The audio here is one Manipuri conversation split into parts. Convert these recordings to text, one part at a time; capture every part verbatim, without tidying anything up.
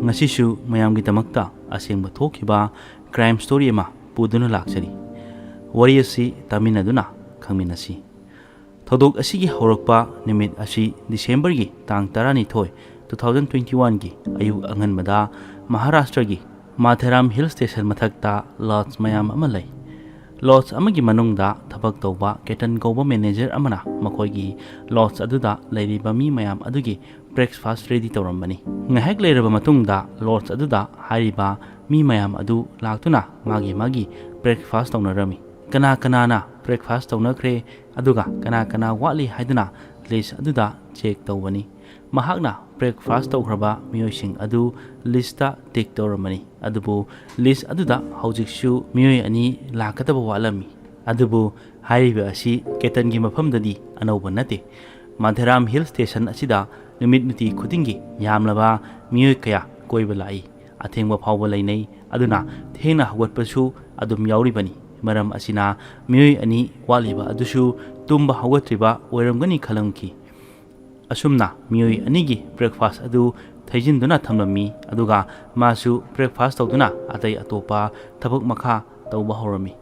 ꯉꯁꯤꯁꯨ ꯃꯌꯥꯝꯒꯤꯗꯃꯛꯇ ꯑꯁꯦꯡꯕ ꯊꯣꯛꯈꯤꯕ crime story ꯑꯃ ꯄꯨꯗꯨꯅ ꯂꯥꯛꯆꯔꯤ꯫ ꯋꯥꯔꯤ ꯑꯁꯤ ꯇꯥꯃꯤꯟꯅꯗꯨꯅ ꯈꯪꯃꯤꯟꯅꯁꯤ꯫ ꯊꯧꯗꯣꯛ ꯑꯁꯤꯒꯤ ꯍꯧꯔꯛꯄ ꯅꯨꯃꯤꯠ ꯑꯁꯤ ꯗꯤꯁꯦꯝꯕꯔꯒꯤ ꯇꯥꯡ ꯇꯔꯥꯅꯤꯊꯣꯏ, two thousand twenty one ꯒꯤ ꯑꯌꯨꯛ ꯑꯉꯟꯕꯗ ꯃꯍꯥꯔꯥꯁꯇ꯭ꯔꯒꯤ ꯃꯥꯊꯦꯔꯥꯝ Hill Station ꯃꯊꯛꯇ lodge ꯃꯌꯥꯝ ꯑꯃ ꯂꯩ꯫ Lodge ꯑꯃꯒꯤ ꯃꯅꯨꯡꯗ ꯊꯕꯛ ꯇꯧꯕ ꯀꯦꯇꯟ ꯀꯧꯕ manager ꯑꯃꯅ ꯃꯈꯣꯏꯒꯤ lodge ꯑꯗꯨꯗ ꯂꯩꯔꯤꯕ ꯃꯤ ꯃꯌꯥꯝ ꯑꯗꯨꯒꯤ breakfast ready ꯇꯧꯔꯝꯕꯅꯤ꯫ ꯉꯥꯏꯍꯥꯛ ꯂꯩꯔꯕ ꯃꯇꯨꯡꯗ lodge ꯑꯗꯨꯗ ꯍꯥꯏꯔꯤꯕ ꯃꯤ ꯃꯌꯥꯝ ꯑꯗꯨ ꯂꯥꯛꯇꯨꯅ ꯃꯥꯒꯤ ꯃꯥꯒꯤ breakfast ꯇꯧꯅꯔꯝꯃꯤ꯫ ꯀꯅꯥ ꯀꯅꯥꯅ breakfast ꯇꯧꯅꯈ꯭ꯔꯦ, ꯑꯗꯨꯒ ꯀꯅꯥ ꯀꯅꯥ ꯋꯥꯠꯂꯤ ꯍꯥꯏꯗꯨꯅ list ꯑꯗꯨꯗ check ꯇꯧꯕꯅꯤ꯫ ꯃꯍꯥꯛꯅ breakfast ꯇꯧꯈ꯭ꯔꯕ ꯃꯤꯑꯣꯏꯁꯤꯡ ꯑꯗꯨ list ꯇ tick ꯇꯧꯔꯝꯕꯅꯤ꯫ ꯑꯗꯨꯕꯨ list ꯑꯗꯨꯗ ꯍꯧꯖꯤꯛꯁꯨ ꯃꯤꯑꯣꯏ ꯑꯅꯤ ꯂꯥꯛꯀꯗꯕ ꯋꯥꯠꯂꯝꯃꯤ꯫ ꯑꯗꯨꯕꯨ ꯍꯥꯏꯔꯤꯕ ꯑꯁꯤ ꯀꯦꯇꯟꯒꯤ ꯃꯐꯝꯗꯗꯤ ꯑꯅꯧꯕ ꯅꯠꯇꯦ꯫ ꯃꯥꯊꯦꯔꯥꯝ Hill Station ꯑꯁꯤꯗ ꯅꯨꯃꯤꯠ ꯅꯨꯡꯇꯤ ꯈꯨꯗꯤꯡꯒꯤ ꯌꯥꯝꯂꯕ ꯃꯤꯑꯣꯏ ꯀꯌꯥ ꯀꯣꯏꯕ ꯂꯥꯛꯏ꯫ ꯑꯊꯦꯡꯕ ꯐꯥꯎꯕ ꯂꯩꯅꯩ, ꯑꯗꯨꯅ ꯊꯦꯡꯅ ꯍꯧꯒꯠꯄꯁꯨ ꯑꯗꯨꯝ ꯌꯥꯎꯔꯤꯕꯅꯤ꯫ ꯃꯔꯝ ꯑꯁꯤꯅ ꯃꯤꯑꯣꯏ ꯑꯅꯤ ꯋꯥꯠꯂꯤꯕ ꯑꯗꯨꯁꯨ ꯇꯨꯝꯕ ꯍꯧꯒꯠꯇ꯭ꯔꯤꯕ ꯑꯣꯏꯔꯝꯒꯅꯤ ꯈꯜꯂꯝꯈꯤ꯫ ꯑꯁꯨꯝꯅ ꯃꯤꯑꯣꯏ ꯑꯅꯤꯒꯤ breakfast ꯑꯗꯨ ꯊꯩꯖꯤꯟꯗꯨꯅ ꯊꯝꯂꯝꯃꯤ, ꯑꯗꯨꯒ ꯃꯥꯁꯨ breakfast ꯇꯧꯗꯨꯅ ꯑꯇꯩ ꯑꯇꯣꯞꯄ ꯊꯕꯛ ꯃꯈꯥ ꯇꯧꯕ ꯍꯧꯔꯝꯃꯤ꯫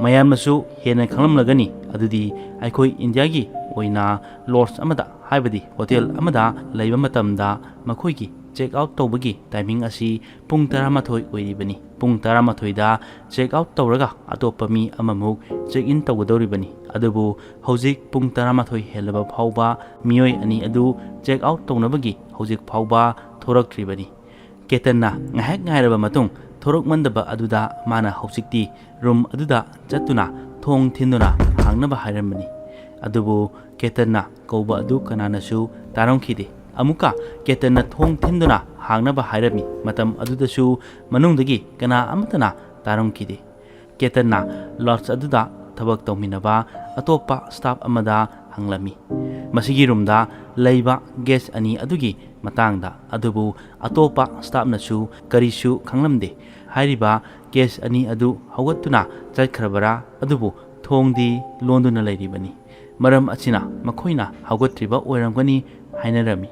ꯃꯌꯥꯝꯅꯁꯨ ꯍꯦꯟꯅ ꯈꯪꯂꯝꯂꯒꯅꯤ, ꯑꯗꯨꯗꯤ ꯑꯩꯈꯣꯏ ꯏꯟꯗꯤꯌꯥꯒꯤ ꯑꯣꯏꯅ lodge ꯑꯃꯗ, ꯍꯥꯏꯕꯗꯤ hotel ꯑꯃꯗ ꯂꯩꯕ ꯃꯇꯝꯗ ꯃꯈꯣꯏꯒꯤ check out ꯇꯧꯕꯒꯤ timing ꯑꯁꯤ ꯄꯨꯡ ꯇꯔꯥꯃꯥꯊꯣꯏ ꯑꯣꯏꯔꯤꯕꯅꯤ꯫ ꯄꯨꯡ ꯇꯔꯥꯃꯥꯊꯣꯏꯗ check out ꯇꯧꯔꯒ ꯑꯇꯣꯞꯄ ꯃꯤ ꯑꯃꯃꯨꯛ check in ꯇꯧꯒꯗꯧꯔꯤꯕꯅꯤ꯫ ꯑꯗꯨꯕꯨ ꯍꯧꯖꯤꯛ ꯄꯨꯡ ꯇꯔꯥꯃꯥꯊꯣꯏ ꯍꯦꯜꯂꯕ ꯐꯥꯎꯕ ꯃꯤꯑꯣꯏ ꯑꯅꯤ ꯑꯗꯨ check out ꯇꯧꯅꯕꯒꯤ ꯍꯧꯖꯤꯛ ꯐꯥꯎꯕ ꯊꯣꯔꯛꯇ꯭ꯔꯤꯕꯅꯤ꯫ ꯀꯦꯇꯟꯅ ꯉꯥꯏꯍꯥꯛ ꯉꯥꯏꯔꯕ ꯃꯇꯨꯡ ꯊꯣꯔꯛꯃꯟꯗꯕ ꯑꯗꯨꯗ ꯃꯥꯅ ꯍꯧꯖꯤꯛꯇꯤ room ꯑꯗꯨꯗ ꯆꯠꯇꯨꯅ ꯊꯣꯡ ꯊꯤꯟꯗꯨꯅ ꯍꯥꯡꯅꯕ ꯍꯥꯏꯔꯝꯕꯅꯤ꯫ ꯑꯗꯨꯕꯨ ꯀꯦꯇꯟꯅ ꯀꯧꯕ ꯑꯗꯨ ꯀꯅꯥꯅꯁꯨ ꯇꯥꯔꯝꯈꯤꯗꯦ꯫ ꯑꯃꯨꯛꯀ ꯀꯦꯇꯟꯅ ꯊꯣꯡ ꯊꯤꯟꯗꯨꯅ ꯍꯥꯡꯅꯕ ꯍꯥꯏꯔꯝꯃꯤ꯫ ꯃꯇꯝ ꯑꯗꯨꯗꯁꯨ ꯃꯅꯨꯡꯗꯒꯤ ꯀꯅꯥ ꯑꯃꯠꯇꯅ ꯇꯥꯔꯝꯈꯤꯗꯦ꯫ ꯀꯦꯇꯟꯅ lodge ꯑꯗꯨꯗ ꯊꯕꯛ ꯇꯧꯃꯤꯟꯅꯕ ꯑꯇꯣꯞꯄ staff ꯑꯃꯗ ꯍꯪꯂꯝꯃꯤ꯫ ꯃꯁꯤꯒꯤ room ꯗ ꯂꯩꯕ guest ꯑꯅꯤ ꯑꯗꯨꯒꯤ ꯃꯇꯥꯡꯗ, ꯑꯗꯨꯕꯨ ꯑꯇꯣꯞꯄ staff ꯅꯁꯨ ꯀꯔꯤꯁꯨ ꯈꯪꯂꯝꯗꯦ꯫ ꯍꯥꯏꯔꯤꯕ guest ꯑꯅꯤ ꯑꯗꯨ ꯍꯧꯒꯠꯇꯨꯅ ꯆꯠꯈ꯭ꯔꯕꯔꯥ? ꯑꯗꯨꯕꯨ ꯊꯣꯡꯗꯤ ꯂꯣꯟꯗꯨꯅ ꯂꯩꯔꯤꯕꯅꯤ꯫ ꯃꯔꯝ ꯑꯁꯤꯅ ꯃꯈꯣꯏꯅ ꯍꯧꯒꯠꯇ꯭ꯔꯤꯕ ꯑꯣꯏꯔꯝꯒꯅꯤ ꯍꯥꯏꯅꯔꯝꯃꯤ꯫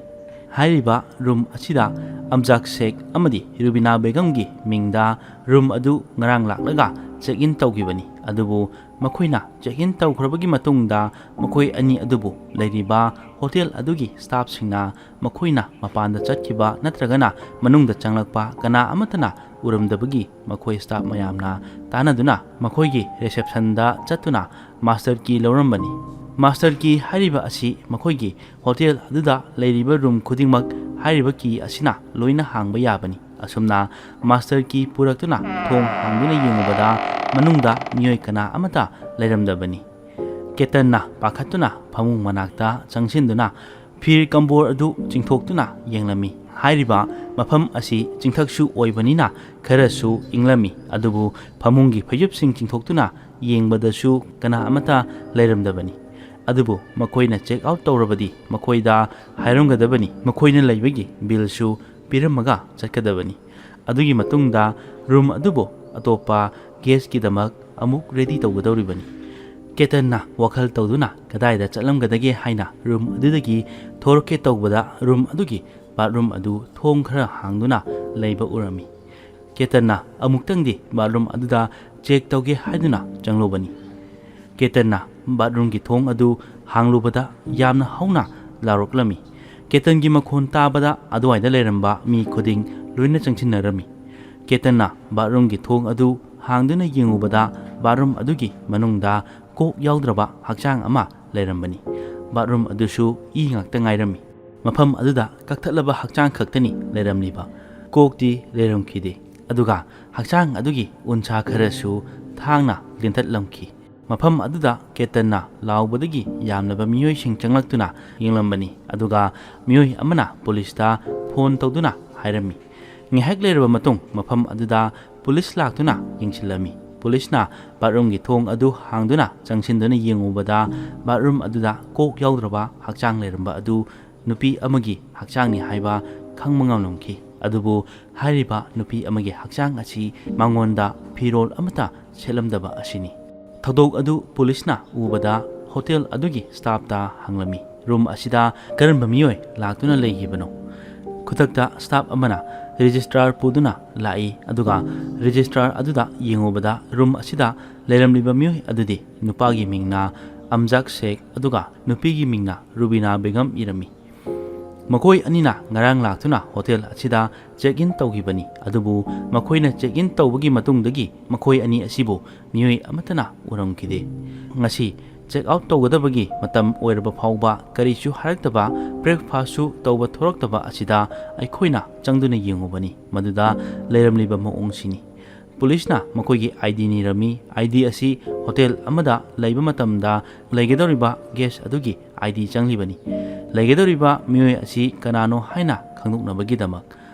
ꯍꯥꯏꯔꯤꯕ ꯔꯨꯝ ꯑꯁꯤꯗ ꯑꯝꯖꯥꯛ ꯁꯦꯈ ꯑꯃꯗꯤ ꯔꯨꯕꯤꯅꯥ ꯕꯦꯒꯝꯒꯤ ꯃꯤꯡꯗ ꯔꯨꯝ ꯑꯗꯨ ꯉꯔꯥꯡ ꯂꯥꯛꯂꯒ ꯆꯦꯛ ꯏꯟ ꯇꯧꯈꯤꯕꯅꯤ꯫ ꯑꯗꯨꯕꯨ ꯃꯈꯣꯏꯅ ꯆꯦꯛ ꯏꯟ ꯇꯧꯈ꯭ꯔꯕꯒꯤ ꯃꯇꯨꯡꯗ ꯃꯈꯣꯏ ꯑꯅꯤ ꯑꯗꯨꯕꯨ ꯂꯩꯔꯤꯕ ꯍꯣꯇꯦꯜ ꯑꯗꯨꯒꯤ ꯁ꯭ꯇꯥꯐꯁꯤꯡꯅ ꯃꯈꯣꯏꯅ ꯃꯄꯥꯟꯗ ꯆꯠꯈꯤꯕ ꯅꯠꯇ꯭ꯔꯒꯅ ꯃꯅꯨꯡꯗ ꯆꯪꯂꯛꯄ ꯀꯅꯥ ꯑꯃꯠꯇꯅ ꯎꯔꯝꯗꯕꯒꯤ ꯃꯈꯣꯏ ꯁ꯭ꯇꯥꯐ ꯃꯌꯥꯝꯅ ꯇꯥꯟꯅꯗꯨꯅ ꯃꯈꯣꯏꯒꯤ ꯔꯤꯁꯦꯞꯁꯟꯗ ꯆꯠꯇꯨꯅ ꯃꯥꯁꯇꯔ ꯀꯤ ꯂꯧꯔꯝꯕꯅꯤ꯫ ꯃꯥꯁꯇꯔ ꯀꯤ ꯍꯥꯏꯔꯤꯕ ꯑꯁꯤ ꯃꯈꯣꯏꯒꯤ ꯍꯣꯇꯦꯜ ꯑꯗꯨꯗ ꯂꯩꯔꯤꯕ ꯔꯨꯝ ꯈꯨꯗꯤꯡꯃꯛ ꯍꯥꯏꯔꯤꯕ ꯀꯤ ꯑꯁꯤꯅ ꯂꯣꯏꯅ ꯍꯥꯡꯕ ꯌꯥꯕꯅꯤ꯫ ꯑꯁꯨꯝꯅ ꯃꯥꯁꯇꯔ ꯀꯤ ꯄꯨꯔꯛꯇꯨꯅ ꯊꯣꯡ ꯍꯥꯡꯗꯨꯅ ꯌꯦꯡꯉꯨꯕꯗ ꯃꯅꯨꯡꯗ ꯃꯤꯑꯣꯏ ꯀꯅꯥ ꯑꯃꯠꯇ ꯂꯩꯔꯝꯗꯕꯅꯤ꯫ ꯀꯦꯇꯟꯅ ꯄꯥꯈꯠꯇꯨꯅ ꯐꯃꯨꯡ ꯃꯅꯥꯛꯇ ꯆꯪꯁꯤꯟꯗꯨꯅ ꯐꯤꯔ ꯀꯝꯕꯣꯔ ꯑꯗꯨ ꯆꯤꯡꯊꯣꯛꯇꯨꯅ ꯌꯦꯡꯂꯝꯃꯤ꯫ ꯍꯥꯏꯔꯤꯕ ꯃꯐꯝ ꯑꯁꯤ ꯆꯤꯡꯊꯛꯁꯨ ꯑꯣꯏꯕꯅꯤꯅ ꯈꯔꯁꯨ ꯏꯪꯂꯝꯃꯤ꯫ ꯑꯗꯨꯕꯨ ꯐꯃꯨꯡꯒꯤ ꯐꯩꯖꯨꯞꯁꯤꯡ ꯆꯤꯡꯊꯣꯛꯇꯨꯅ ꯌꯦꯡꯕꯗꯁꯨ ꯀꯅꯥ ꯑꯃꯠꯇ ꯂꯩꯔꯝꯗꯕꯅꯤ꯫ ꯑꯗꯨꯕꯨ ꯃꯈꯣꯏꯅ ꯆꯦꯛ ꯑꯥꯎꯠ ꯇꯧꯔꯕꯗꯤ ꯃꯈꯣꯏꯗ ꯍꯥꯏꯔꯝꯒꯗꯕꯅꯤ, ꯃꯈꯣꯏꯅ ꯂꯩꯕꯒꯤ ꯕꯤꯜꯁꯨ ꯄꯤꯔꯝꯃꯒ ꯆꯠꯀꯗꯕꯅꯤ꯫ ꯑꯗꯨꯒꯤ ꯃꯇꯨꯡꯗ ꯔꯨꯝ ꯑꯗꯨꯕꯨ ꯑꯇꯣꯞꯄ ꯒꯦꯁꯀꯤꯗꯃꯛ ꯑꯃꯨꯛ ꯔꯦꯗꯤ ꯇꯧꯒꯗꯧꯔꯤꯕꯅꯤ꯫ ꯀꯦꯇꯟꯅ ꯋꯥꯈꯜ ꯇꯧꯗꯨꯅ ꯀꯗꯥꯏꯗ ꯆꯠꯂꯝꯒꯗꯒꯦ ꯍꯥꯏꯅ ꯔꯨꯝ ꯑꯗꯨꯗꯒꯤ ꯊꯣꯔꯛꯀꯦ ꯇꯧꯕꯗ ꯔꯨꯝ ꯑꯗꯨꯒꯤ ꯕꯥꯠꯔꯨꯝ ꯑꯗꯨ ꯊꯣꯡ ꯈꯔ ꯍꯥꯡꯗꯨꯅ ꯂꯩꯕ ꯎꯔꯝꯃꯤ꯫ ꯀꯦꯇꯟꯅ ꯑꯃꯨꯛꯇꯪꯗꯤ ꯕꯥꯠꯔꯨꯝ ꯑꯗꯨꯗ ꯆꯦꯛ ꯇꯧꯒꯦ ꯍꯥꯏꯗꯨꯅ ꯆꯪꯂꯨꯕꯅꯤ꯫ ꯀꯦꯇꯟꯅ ꯕꯥꯠꯔꯨꯝꯒꯤ ꯊꯣꯡ ꯑꯗꯨ ꯍꯥꯡꯂꯨꯕꯗ ꯌꯥꯝꯅ ꯍꯧꯅ ꯂꯥꯎꯔꯛꯂꯝꯃꯤ꯫ ꯀꯦꯇꯟꯒꯤ ꯃꯈꯣꯟ ꯇꯥꯕꯗ ꯑꯗꯨꯋꯥꯏꯗ ꯂꯩꯔꯝꯕ ꯃꯤ ꯈꯨꯗꯤꯡ ꯂꯣꯏꯅ ꯆꯪꯁꯤꯟꯅꯔꯝꯃꯤ꯫ ꯀꯦꯇꯟꯅ ꯕꯥꯠꯔꯨꯝꯒꯤ ꯊꯣꯡ ꯑꯗꯨ ꯍꯥꯡꯗꯨꯅ ꯌꯦꯡꯉꯨꯕꯗ ꯕꯥꯠꯔꯨꯝ ꯑꯗꯨꯒꯤ ꯃꯅꯨꯡꯗ ꯀꯣꯛ ꯌꯥꯎꯗ꯭ꯔꯕ ꯍꯛꯆꯥꯡ ꯑꯃ ꯂꯩꯔꯝꯕꯅꯤ꯫ ꯕꯥꯠꯔꯨꯝ ꯑꯗꯨꯁꯨ ꯏ ꯉꯥꯛꯇ ꯉꯥꯏꯔꯝꯃꯤ꯫ ꯃꯐꯝ ꯑꯗꯨꯗ ꯀꯛꯊꯠꯂꯕ ꯍꯛꯆꯥꯡ ꯈꯛꯇꯅꯤ ꯂꯩꯔꯝꯂꯤꯕ꯫ ꯀꯣꯛꯇꯤ ꯂꯩꯔꯝꯈꯤꯗꯦ꯫ ꯑꯗꯨꯒ ꯍꯛꯆꯥꯡ ꯑꯗꯨꯒꯤ ꯎꯟꯁꯥ ꯈꯔꯁꯨ ꯊꯥꯡꯅ ꯂꯦꯟꯊꯠꯂꯝꯈꯤ꯫ ꯃꯐꯝ ꯑꯗꯨꯗ ꯀꯦꯇꯟꯅ ꯂꯥꯎꯕꯗꯒꯤ ꯌꯥꯝꯂꯕ ꯃꯤꯑꯣꯏꯁꯤꯡ ꯆꯪꯂꯛꯇꯨꯅ ꯌꯦꯡꯂꯝꯕꯅꯤ꯫ ꯑꯗꯨꯒ ꯃꯤꯑꯣꯏ ꯑꯃꯅ ꯄꯨꯂꯤꯁꯇ ꯐꯣꯟ ꯇꯧꯗꯨꯅ ꯍꯥꯏꯔꯝꯃꯤ꯫ ꯉꯥꯏꯍꯥꯛ ꯂꯩꯔꯕ ꯃꯇꯨꯡ ꯃꯐꯝ ꯑꯗꯨꯗ ꯄꯨꯂꯤꯁ ꯂꯥꯛꯇꯨꯅ ꯌꯦꯡꯁꯤꯜꯂꯝꯃꯤ꯫ ꯄꯨꯂꯤꯁꯅ ꯕꯥꯠꯔꯨꯝꯒꯤ ꯊꯣꯡ ꯑꯗꯨ ꯍꯥꯡꯗꯨꯅ ꯆꯪꯁꯤꯟꯗꯨꯅ ꯌꯦꯡꯉꯨꯕꯗ ꯕꯥꯠꯔꯨꯝ ꯑꯗꯨꯗ ꯀꯣꯛ ꯌꯥꯎꯗ꯭ꯔꯕ ꯍꯛꯆꯥꯡ ꯂꯩꯔꯝꯕ ꯑꯗꯨ ꯅꯨꯄꯤ ꯑꯃꯒꯤ ꯍꯛꯆꯥꯡꯅꯤ ꯍꯥꯏꯕ ꯈꯪꯕ ꯉꯝꯂꯝꯈꯤ꯫ ꯑꯗꯨꯕꯨ ꯍꯥꯏꯔꯤꯕ ꯅꯨꯄꯤ ꯑꯃꯒꯤ ꯍꯛꯆꯥꯡ ꯑꯁꯤ ꯃꯉꯣꯟꯗ ꯐꯤꯔꯣꯜ ꯑꯃꯠꯇ ꯁꯦꯠꯂꯝꯗꯕ ꯑꯁꯤꯅꯤ꯫ ꯊꯧꯗꯣꯛ ꯑꯗꯨ ꯄꯨꯂꯤꯁꯅ ꯎꯕꯗ ꯍꯣꯇꯦꯜ ꯑꯗꯨꯒꯤ ꯁ꯭ꯇꯥꯐꯇ ꯍꯪꯂꯝꯃꯤ꯫ ꯔꯨꯝ ꯑꯁꯤꯗ ꯀꯔꯝꯕ ꯃꯤꯑꯣꯏ ꯂꯥꯛꯇꯨꯅ ꯂꯩꯈꯤꯕꯅꯣ? ꯈꯨꯗꯛꯇ ꯁ꯭ꯇꯥꯐ ꯑꯃꯅ ꯔꯦꯖꯤꯁꯇ꯭ꯔꯥꯔ ꯄꯨꯗꯨꯅ ꯂꯥꯛꯏ, ꯑꯗꯨꯒ ꯔꯦꯖꯤꯁꯇ꯭ꯔꯥꯔ ꯑꯗꯨꯗ ꯌꯦꯡꯉꯨꯕꯗ ꯔꯨꯝ ꯑꯁꯤꯗ ꯂꯩꯔꯝꯂꯤꯕ ꯃꯤꯑꯣꯏ ꯑꯗꯨꯗꯤ ꯅꯨꯄꯥꯒꯤ ꯃꯤꯡꯅ ꯑꯝꯖꯥꯛ ꯁꯦꯈ ꯑꯗꯨꯒ ꯅꯨꯄꯤꯒꯤ ꯃꯤꯡꯅ ꯔꯨꯕꯤꯅꯥ ꯕꯦꯒꯝ ꯏꯔꯝꯃꯤ꯫ ꯃꯈꯣꯏ ꯑꯅꯤꯅ ꯉꯔꯥꯡ ꯂꯥꯛꯇꯨꯅ ꯍꯣꯇꯦꯜ ꯑꯁꯤꯗ ꯆꯦꯛ ꯏꯟ ꯇꯧꯈꯤꯕꯅꯤ, ꯑꯗꯨꯕꯨ ꯃꯈꯣꯏꯅ ꯆꯦꯛ ꯏꯟ ꯇꯧꯕꯒꯤ ꯃꯇꯨꯡꯗꯒꯤ ꯃꯈꯣꯏ ꯑꯅꯤ ꯑꯁꯤꯕꯨ ꯃꯤꯑꯣꯏ ꯑꯃꯠꯇꯅ ꯎꯔꯝꯈꯤꯗꯦ꯫ ꯉꯁꯤ ꯆꯦꯛ ꯑꯥꯎꯠ ꯇꯧꯒꯗꯕꯒꯤ ꯃꯇꯝ ꯑꯣꯏꯔꯕ ꯐꯥꯎꯕ ꯀꯔꯤꯁꯨ ꯍꯥꯏꯔꯛꯇꯕ, ꯕ꯭ꯔꯦꯛꯐꯥꯁ꯭ꯠꯁꯨ ꯇꯧꯕ ꯊꯣꯔꯛꯇꯕ ꯑꯁꯤꯗ ꯑꯩꯈꯣꯏꯅ ꯆꯪꯗꯨꯅ ꯌꯦꯡꯉꯨꯕꯅꯤ, ꯃꯗꯨꯗ ꯂꯩꯔꯝꯂꯤꯕ ꯃꯑꯣꯡꯁꯤꯅꯤ꯫ ꯄꯨꯂꯤꯁꯅ ꯃꯈꯣꯏꯒꯤ ID ꯅꯤꯔꯝꯃꯤ꯫ ID ꯑꯁꯤ ꯍꯣꯇꯦꯜ ꯑꯃꯗ ꯂꯩꯕ ꯃꯇꯝꯗ ꯂꯩꯒꯗꯧꯔꯤꯕ ꯒꯦꯁ ꯑꯗꯨꯒꯤ ID ꯆꯪꯂꯤꯕꯅꯤ꯫ ꯂꯩꯒꯗꯧꯔꯤꯕ ꯃꯤꯑꯣꯏ ꯑꯁꯤ ꯀꯅꯥꯅꯣ ꯍꯥꯏꯅ ꯈꯪꯗꯣꯛꯅꯕꯒꯤꯗꯃꯛ꯫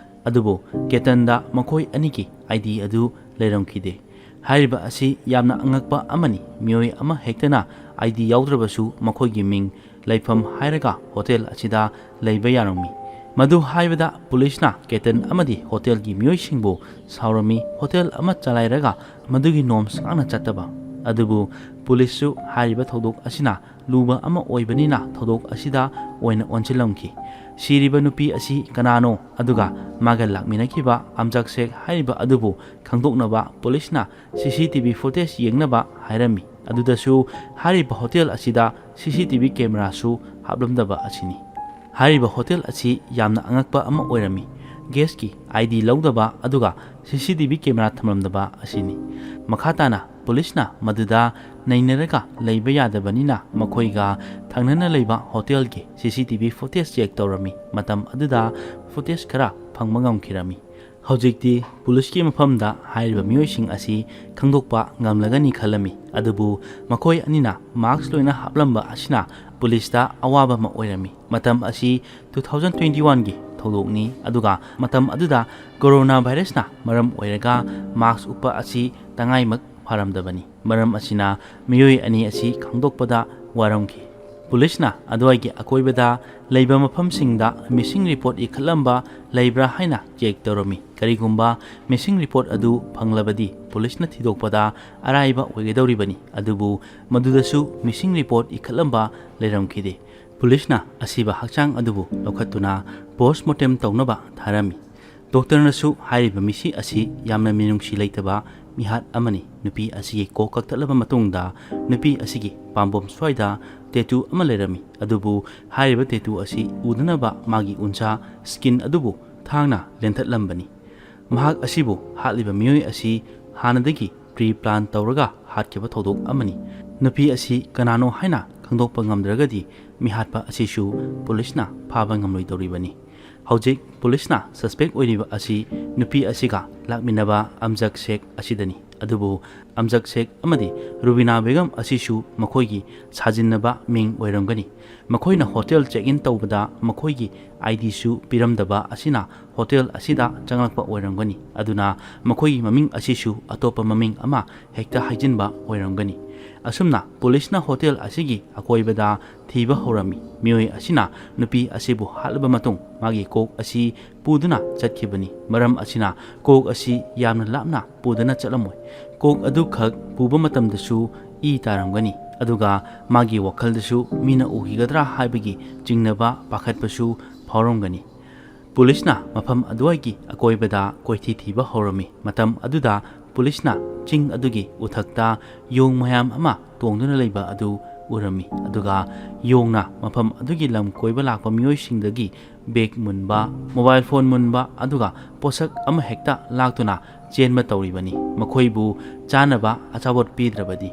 ꯑꯗꯨꯕꯨ ꯀꯦꯇꯟꯗ ꯃꯈꯣꯏ ꯑꯅꯤꯒꯤ ID ꯑꯗꯨ ꯂꯩꯔꯝꯈꯤꯗꯦ꯫ ꯍꯥꯏꯔꯤꯕ ꯑꯁꯤ ꯌꯥꯝꯅ ꯑꯉꯛꯄ ꯑꯃꯅꯤ꯫ ꯃꯤꯑꯣꯏ ꯑꯃ ꯍꯦꯛꯇꯅ ID ꯌꯥꯎꯗ꯭ꯔꯕꯁꯨ ꯃꯈꯣꯏꯒꯤ ꯃꯤꯡ, ꯂꯩꯐꯝ ꯍꯥꯏꯔꯒ ꯍꯣꯇꯦꯜ ꯑꯁꯤꯗ ꯂꯩꯕ ꯌꯥꯔꯝꯃꯤ꯫ ꯃꯗꯨ ꯍꯥꯏꯕꯗ ꯄꯨꯂꯤꯁꯅ ꯀꯦꯇꯟ ꯑꯃꯗꯤ ꯍꯣꯇꯦꯜꯒꯤ ꯃꯤꯑꯣꯏꯁꯤꯡꯕꯨ ꯁꯥꯎꯔꯝꯃꯤ꯫ ꯍꯣꯇꯦꯜ ꯑꯃ ꯆꯂꯥꯏꯔꯒ ꯃꯗꯨꯒꯤ ꯅꯣꯝꯁ ꯉꯥꯛꯅ ꯆꯠꯇꯕ꯫ ꯑꯗꯨꯕꯨ ꯄꯨꯂꯤꯁꯁꯨ ꯍꯥꯏꯔꯤꯕ ꯊꯧꯗꯣꯛ ꯑꯁꯤꯅ ꯂꯨꯕ ꯑꯃ ꯑꯣꯏꯕꯅꯤꯅ ꯊꯧꯗꯣꯛ ꯑꯁꯤꯗ ꯑꯣꯏꯅ ꯑꯣꯟꯁꯤꯜꯂꯝꯈꯤ꯫ ꯁꯤꯔꯤꯕ ꯅꯨꯄꯤ ꯑꯁꯤ ꯀꯅꯥꯅꯣ, ꯑꯗꯨꯒ ꯃꯥꯒ ꯂꯥꯛꯃꯤꯟꯅꯈꯤꯕ ꯑꯝꯖꯥꯛ ꯁꯦꯈ ꯍꯥꯏꯔꯤꯕ ꯑꯗꯨꯕꯨ ꯈꯪꯗꯣꯛꯅꯕ ꯄꯨꯂꯤꯁꯅ CCTV footage ꯌꯦꯡꯅꯕ ꯍꯥꯏꯔꯝꯃꯤ꯫ ꯑꯗꯨꯗꯁꯨ ꯍꯥꯏꯔꯤꯕ ꯍꯣꯇꯦꯜ ꯑꯁꯤꯗ CCTV cameraꯁꯨ ꯍꯥꯞꯂꯝꯗꯕ ꯑꯁꯤꯅꯤ꯫ ꯍꯥꯏꯔꯤꯕ ꯍꯣꯇꯦꯜ ꯑꯁꯤ ꯌꯥꯝꯅ ꯑꯉꯛꯄ ꯑꯃ ꯑꯣꯏꯔꯝꯃꯤ꯫ ꯒꯦꯁꯀꯤ ID ꯂꯧꯗꯕ ꯑꯗꯨꯒ CCTV camera ꯊꯝꯂꯝꯗꯕ ꯑꯁꯤꯅꯤ꯫ ꯃꯈꯥ ꯇꯥꯅ ꯄꯨꯂꯤꯁꯅ ꯃꯗꯨꯗ ꯅꯩꯅꯔꯒ ꯂꯩꯕ ꯌꯥꯗꯕꯅꯤꯅ ꯃꯈꯣꯏꯒ ꯊꯪꯅꯅ ꯂꯩꯕ ꯍꯣꯇꯦꯜꯒꯤ CCTV footage check ꯇꯧꯔꯝꯃꯤ꯫ ꯃꯇꯝ ꯑꯗꯨꯗ footage ꯈꯔ ꯐꯪꯕ ꯉꯝꯈꯤꯔꯝꯃꯤ꯫ ꯍꯧꯖꯤꯛꯇꯤ ꯄꯨꯂꯤꯁꯀꯤ ꯃꯐꯝꯗ ꯍꯥꯏꯔꯤꯕ ꯃꯤꯑꯣꯏꯁꯤꯡ ꯑꯁꯤ ꯈꯪꯗꯣꯛꯄ ꯉꯝꯂꯒꯅꯤ ꯈꯜꯂꯝꯃꯤ꯫ ꯑꯗꯨꯕꯨ ꯃꯈꯣꯏ ꯑꯅꯤꯅ mask ꯂꯣꯏꯅ ꯍꯥꯞꯂꯝꯕ ꯑꯁꯤꯅ ꯄꯨꯂꯤꯁꯇ ꯑꯋꯥꯕ ꯑꯃ ꯑꯣꯏꯔꯝꯃꯤ꯫ ꯃꯇꯝ ꯑꯁꯤ two thousand twenty-oneꯒꯤ ꯊꯧꯗꯣꯛꯅꯤ, ꯑꯗꯨꯒ ꯃꯇꯝ ꯑꯗꯨꯗ ꯀꯣꯔꯣꯅꯥ ꯚꯥꯏꯔꯁꯅ ꯃꯔꯝ ꯑꯣꯏꯔꯒ mask ꯎꯞꯄ ꯑꯁꯤ ꯇꯉꯥꯏꯃꯛ ꯐꯔꯝꯗꯕꯅꯤ꯫ ꯃꯔꯝ ꯑꯁꯤꯅ ꯃꯤꯑꯣꯏ ꯑꯅꯤ ꯑꯁꯤ ꯈꯪꯗꯣꯛꯄꯗ ꯋꯥꯔꯝꯈꯤ꯫ ꯄꯨꯂꯤꯁꯅ ꯑꯗꯨꯋꯥꯏꯒꯤ ꯑꯀꯣꯏꯕꯗ ꯂꯩꯕ ꯃꯐꯝꯁꯤꯡꯗ missing report ꯏꯈꯠꯂꯝꯕ ꯂꯩꯕ꯭ꯔꯥ ꯍꯥꯏꯅ check ꯇꯧꯔꯝꯃꯤ꯫ ꯀꯔꯤꯒꯨꯝꯕ missing report ꯑꯗꯨ ꯐꯪꯂꯕꯗꯤ ꯄꯨꯂꯤꯁꯅ ꯊꯤꯗꯣꯛꯄꯗ ꯑꯔꯥꯏꯕ ꯑꯣꯏꯒꯗꯧꯔꯤꯕꯅꯤ꯫ ꯑꯗꯨꯕꯨ ꯃꯗꯨꯗꯁꯨ missing report ꯏꯈꯠꯂꯝꯕ ꯂꯩꯔꯝꯈꯤꯗꯦ꯫ ꯄꯨꯂꯤꯁꯅ ꯑꯁꯤꯕ ꯍꯛꯆꯥꯡ ꯑꯗꯨꯕꯨ ꯂꯧꯈꯠꯇꯨꯅ ꯄꯣꯁꯃꯣꯔꯇꯦꯝ ꯇꯧꯅꯕ ꯊꯥꯔꯝꯃꯤ꯫ ꯗꯣꯛꯇꯔꯅꯁꯨ ꯍꯥꯏꯔꯤꯕ ꯃꯤꯁꯤ ꯑꯁꯤ ꯌꯥꯝꯅ ꯃꯤꯅꯨꯡꯁꯤ ꯂꯩꯇꯕ ꯃꯤꯍꯥꯠ ꯑꯃꯅꯤ, ꯅꯨꯄꯤ ꯑꯁꯤꯒꯤ ꯀꯣꯛ ꯀꯛꯊꯠꯂꯕ ꯃꯇꯨꯡꯗ ꯅꯨꯄꯤ ꯑꯁꯤꯒꯤ ꯄꯥꯝꯕꯣꯝ ꯁ꯭ꯋꯥꯏꯗ ꯇꯦꯇꯨ ꯑꯃ ꯂꯩꯔꯝꯃꯤ꯫ ꯑꯗꯨꯕꯨ ꯍꯥꯏꯔꯤꯕ ꯇꯦꯇꯨ ꯑꯁꯤ ꯎꯗꯅꯕ ꯃꯥꯒꯤ ꯎꯟꯁꯥ, ꯁ꯭ꯀꯤꯟ ꯑꯗꯨꯕꯨ ꯊꯥꯡꯅ ꯂꯦꯟꯊꯠꯂꯝꯕꯅꯤ꯫ ꯃꯍꯥꯛ ꯑꯁꯤꯕꯨ ꯍꯥꯠꯂꯤꯕ ꯃꯤꯑꯣꯏ ꯑꯁꯤ ꯍꯥꯟꯅꯗꯒꯤ ꯄ꯭ꯔꯤ ꯄ꯭ꯂꯥꯟ ꯇꯧꯔꯒ ꯍꯥꯠꯈꯤꯕ ꯊꯧꯗꯣꯛ ꯑꯃꯅꯤ꯫ ꯅꯨꯄꯤ ꯑꯁꯤ ꯀꯅꯥꯅꯣ ꯍꯥꯏꯅ ꯈꯪꯗꯣꯛꯄ ꯉꯝꯗ꯭ꯔꯒꯗꯤ ꯃꯤꯍꯥꯠꯄ ꯑꯁꯤꯁꯨ ꯄꯨꯂꯤꯁꯅ ꯐꯥꯕ ꯉꯝꯂꯣꯏꯗꯧꯔꯤꯕꯅꯤ꯫ ꯍꯧꯖꯤꯛ ꯄꯨꯂꯤꯁꯅ ꯁꯁꯄꯦꯛ ꯑꯣꯏꯔꯤꯕ ꯑꯁꯤ ꯅꯨꯄꯤ ꯑꯁꯤꯒ ꯂꯥꯛꯃꯤꯟꯅꯕ ꯑꯝꯖꯛ ꯁꯦꯈ ꯑꯁꯤꯗꯅꯤ꯫ ꯑꯗꯨꯕꯨ ꯑꯝꯖꯛ ꯁꯦꯈ ꯑꯃꯗꯤ ꯔꯨꯕꯤꯅꯥ ꯕꯦꯒꯝ ꯑꯁꯤꯁꯨ ꯃꯈꯣꯏꯒꯤ ꯁꯥꯖꯤꯟꯅꯕ ꯃꯤꯡ ꯑꯣꯏꯔꯝꯒꯅꯤ꯫ ꯃꯈꯣꯏꯅ ꯍꯣꯇꯦꯜ ꯆꯦꯛ ꯏꯟ ꯇꯧꯕꯗ ꯃꯈꯣꯏꯒꯤ ꯑꯥꯏ ꯗꯤꯁꯨ ꯄꯤꯔꯝꯗꯕ ꯑꯁꯤꯅ ꯍꯣꯇꯦꯜ ꯑꯁꯤꯗ ꯆꯪꯂꯛꯄ ꯑꯣꯏꯔꯝꯒꯅꯤ꯫ ꯑꯗꯨꯅ ꯃꯈꯣꯏꯒꯤ ꯃꯃꯤꯡ ꯑꯁꯤꯁꯨ ꯑꯇꯣꯞꯄ ꯃꯃꯤꯡ ꯑꯃ ꯍꯦꯛꯇ ꯍꯥꯏꯖꯤꯟꯕ ꯑꯣꯏꯔꯝꯒꯅꯤ꯫ ꯑꯁꯨꯝꯅ ꯄꯨꯂꯤꯁꯅ ꯍꯣꯇꯦꯜ ꯑꯁꯤꯒꯤ ꯑꯀꯣꯏꯕꯗ ꯊꯤꯕ ꯍꯧꯔꯝꯃꯤ꯫ ꯃꯤꯑꯣꯏ ꯑꯁꯤꯅ ꯅꯨꯄꯤ ꯑꯁꯤꯕꯨ ꯍꯥꯠꯂꯕ ꯃꯇꯨꯡ ꯃꯥꯒꯤ ꯀꯣꯛ ꯑꯁꯤ ꯄꯨꯗꯨꯅ ꯆꯠꯈꯤꯕꯅꯤ꯫ ꯃꯔꯝ ꯑꯁꯤꯅ ꯀꯣꯛ ꯑꯁꯤ ꯌꯥꯝꯅ ꯂꯥꯞꯅ ꯄꯨꯗꯨꯅ ꯆꯠꯂꯝꯃꯣꯏ꯫ ꯀꯣꯛ ꯑꯗꯨꯈꯛ ꯄꯨꯕ ꯃꯇꯝꯗꯁꯨ ꯏ ꯇꯥꯔꯝꯒꯅꯤ꯫ ꯑꯗꯨꯒ ꯃꯥꯒꯤ ꯋꯥꯈꯜꯗꯁꯨ ꯃꯤꯅ ꯎꯈꯤꯒꯗ꯭ꯔꯥ ꯍꯥꯏꯕꯒꯤ ꯆꯤꯡꯅꯕ, ꯄꯥꯈꯠꯄꯁꯨ ꯐꯥꯎꯔꯝꯒꯅꯤ꯫ ꯄꯨꯂꯤꯁꯅ ꯃꯐꯝ ꯑꯗꯨꯋꯥꯏꯒꯤ ꯑꯀꯣꯏꯕꯗ ꯀꯣꯏꯊꯤ ꯊꯤꯕ ꯍꯧꯔꯝꯃꯤ꯫ ꯃꯇꯝ ꯑꯗꯨꯗ ꯄꯨꯂꯤꯁꯅ ꯆꯤꯡ ꯑꯗꯨꯒꯤ ꯎꯊꯛꯇ ꯌꯣꯡ ꯃꯌꯥꯝ ꯑꯃ ꯇꯣꯡꯗꯨꯅ ꯂꯩꯕ ꯑꯗꯨ ꯎꯔꯝꯃꯤ꯫ ꯑꯗꯨꯒ ꯌꯣꯡꯅ ꯃꯐꯝ ꯑꯗꯨꯒꯤ ꯂꯝ ꯀꯣꯏꯕ ꯂꯥꯛꯄ ꯃꯤꯑꯣꯏꯁꯤꯡꯗꯒꯤ ꯕꯦꯒ ꯃꯨꯟꯕ, ꯃꯣꯕꯥꯏꯜ ꯐꯣꯟ ꯃꯨꯟꯕ, ꯑꯗꯨꯒ ꯄꯣꯠꯁꯛ ꯑꯃꯍꯦꯛꯇ ꯂꯥꯛꯇꯨꯅ ꯆꯦꯟꯕ ꯇꯧꯔꯤꯕꯅꯤ꯫ ꯃꯈꯣꯏꯕꯨ ꯆꯥꯅꯕ ꯑꯆꯥꯄꯣꯠ ꯄꯤꯗ꯭ꯔꯕꯗꯤ꯫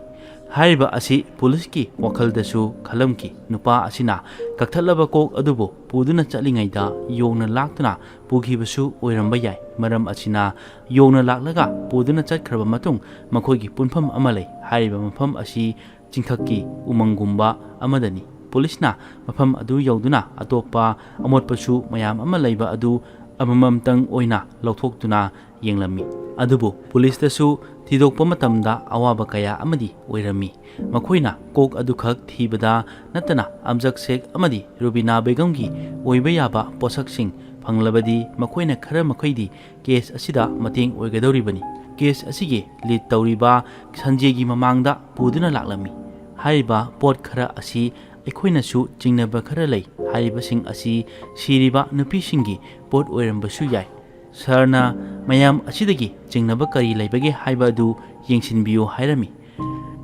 ꯍꯥꯏꯔꯤꯕ ꯑꯁꯤ ꯄꯨꯂꯤꯁꯀꯤ ꯋꯥꯈꯜꯗꯁꯨ ꯈꯜꯂꯝꯈꯤ꯫ ꯅꯨꯄꯥ ꯑꯁꯤꯅ ꯀꯛꯊꯠꯂꯕ ꯀꯣꯛ ꯑꯗꯨꯕꯨ ꯄꯨꯗꯨꯅ ꯆꯠꯂꯤꯉꯩꯗ ꯌꯣꯡꯅ ꯂꯥꯛꯇꯨꯅ ꯄꯨꯈꯤꯕꯁꯨ ꯑꯣꯏꯔꯝꯕ ꯌꯥꯏ꯫ ꯃꯔꯝ ꯑꯁꯤꯅ ꯌꯣꯡꯅ ꯂꯥꯛꯂꯒ ꯄꯨꯗꯨꯅ ꯆꯠꯈ꯭ꯔꯕ ꯃꯇꯨꯡ ꯃꯈꯣꯏꯒꯤ ꯄꯨꯟꯐꯝ ꯑꯃ ꯂꯩ꯫ ꯍꯥꯏꯔꯤꯕ ꯃꯐꯝ ꯑꯁꯤ ꯆꯤꯡꯊꯛꯀꯤ ꯎꯃꯪꯒꯨꯝꯕ ꯑꯃꯗꯅꯤ꯫ ꯄꯨꯂꯤꯁꯅ ꯃꯐꯝ ꯑꯗꯨ ꯌꯧꯗꯨꯅ ꯑꯇꯣꯞꯄ ꯑꯃꯣꯠꯄꯁꯨ ꯃꯌꯥꯝ ꯑꯃ ꯂꯩꯕ ꯑꯗꯨ ꯑꯃꯃꯝꯇꯪ ꯑꯣꯏꯅ ꯂꯧꯊꯣꯛꯇꯨꯅ ꯌꯦꯡꯂꯝꯃꯤ꯫ ꯑꯗꯨꯕꯨ ꯄꯨꯂꯤꯁꯇꯁꯨ ꯊꯤꯗꯣꯛꯄ ꯃꯇꯝꯗ ꯑꯋꯥꯕ ꯀꯌꯥ ꯑꯃꯗꯤ ꯑꯣꯏꯔꯝꯃꯤ꯫ ꯃꯈꯣꯏꯅ ꯀꯣꯛ ꯑꯗꯨꯈꯛ ꯊꯤꯕꯗ ꯅꯠꯇꯅ ꯑꯝꯖꯛ ꯁꯦꯈ ꯑꯃꯗꯤ ꯔꯨꯕꯤꯅꯥ ꯕꯦꯒꯝꯒꯤ ꯑꯣꯏꯕ ꯌꯥꯕ ꯄꯣꯠꯁꯛꯁꯤꯡ ꯐꯪꯂꯕꯗꯤ ꯃꯈꯣꯏꯅ ꯈꯔ ꯃꯈꯩꯗꯤ ꯀꯦꯁ ꯑꯁꯤꯗ ꯃꯇꯦꯡ ꯑꯣꯏꯒꯗꯧꯔꯤꯕꯅꯤ꯫ ꯀꯦꯁ ꯑꯁꯤꯒꯤ ꯂꯤꯗ ꯇꯧꯔꯤꯕ ꯁꯟꯖꯦꯒꯤ ꯃꯃꯥꯡꯗ ꯄꯨꯗꯨꯅ ꯂꯥꯛꯂꯝꯃꯤ꯫ ꯍꯥꯏꯔꯤꯕ ꯄꯣꯠ ꯈꯔ ꯑꯁꯤ ꯑꯩꯈꯣꯏꯅꯁꯨ ꯆꯤꯡꯅꯕ ꯈꯔ ꯂꯩ꯫ ꯍꯥꯏꯔꯤꯕꯁꯤꯡ ꯑꯁꯤ ꯁꯤꯔꯤꯕ ꯅꯨꯄꯤꯁꯤꯡꯒꯤ ꯄꯣꯠ ꯑꯣꯏꯔꯝꯕꯁꯨ ꯌꯥꯏ꯫ ꯁꯥꯔꯅ ꯃꯌꯥꯝ ꯑꯁꯤꯗꯒꯤ ꯆꯤꯡꯅꯕ ꯀꯔꯤ ꯂꯩꯕꯒꯦ ꯍꯥꯏꯕ ꯑꯗꯨ ꯌꯦꯡꯁꯤꯟꯕꯤꯌꯨ ꯍꯥꯏꯔꯝꯃꯤ꯫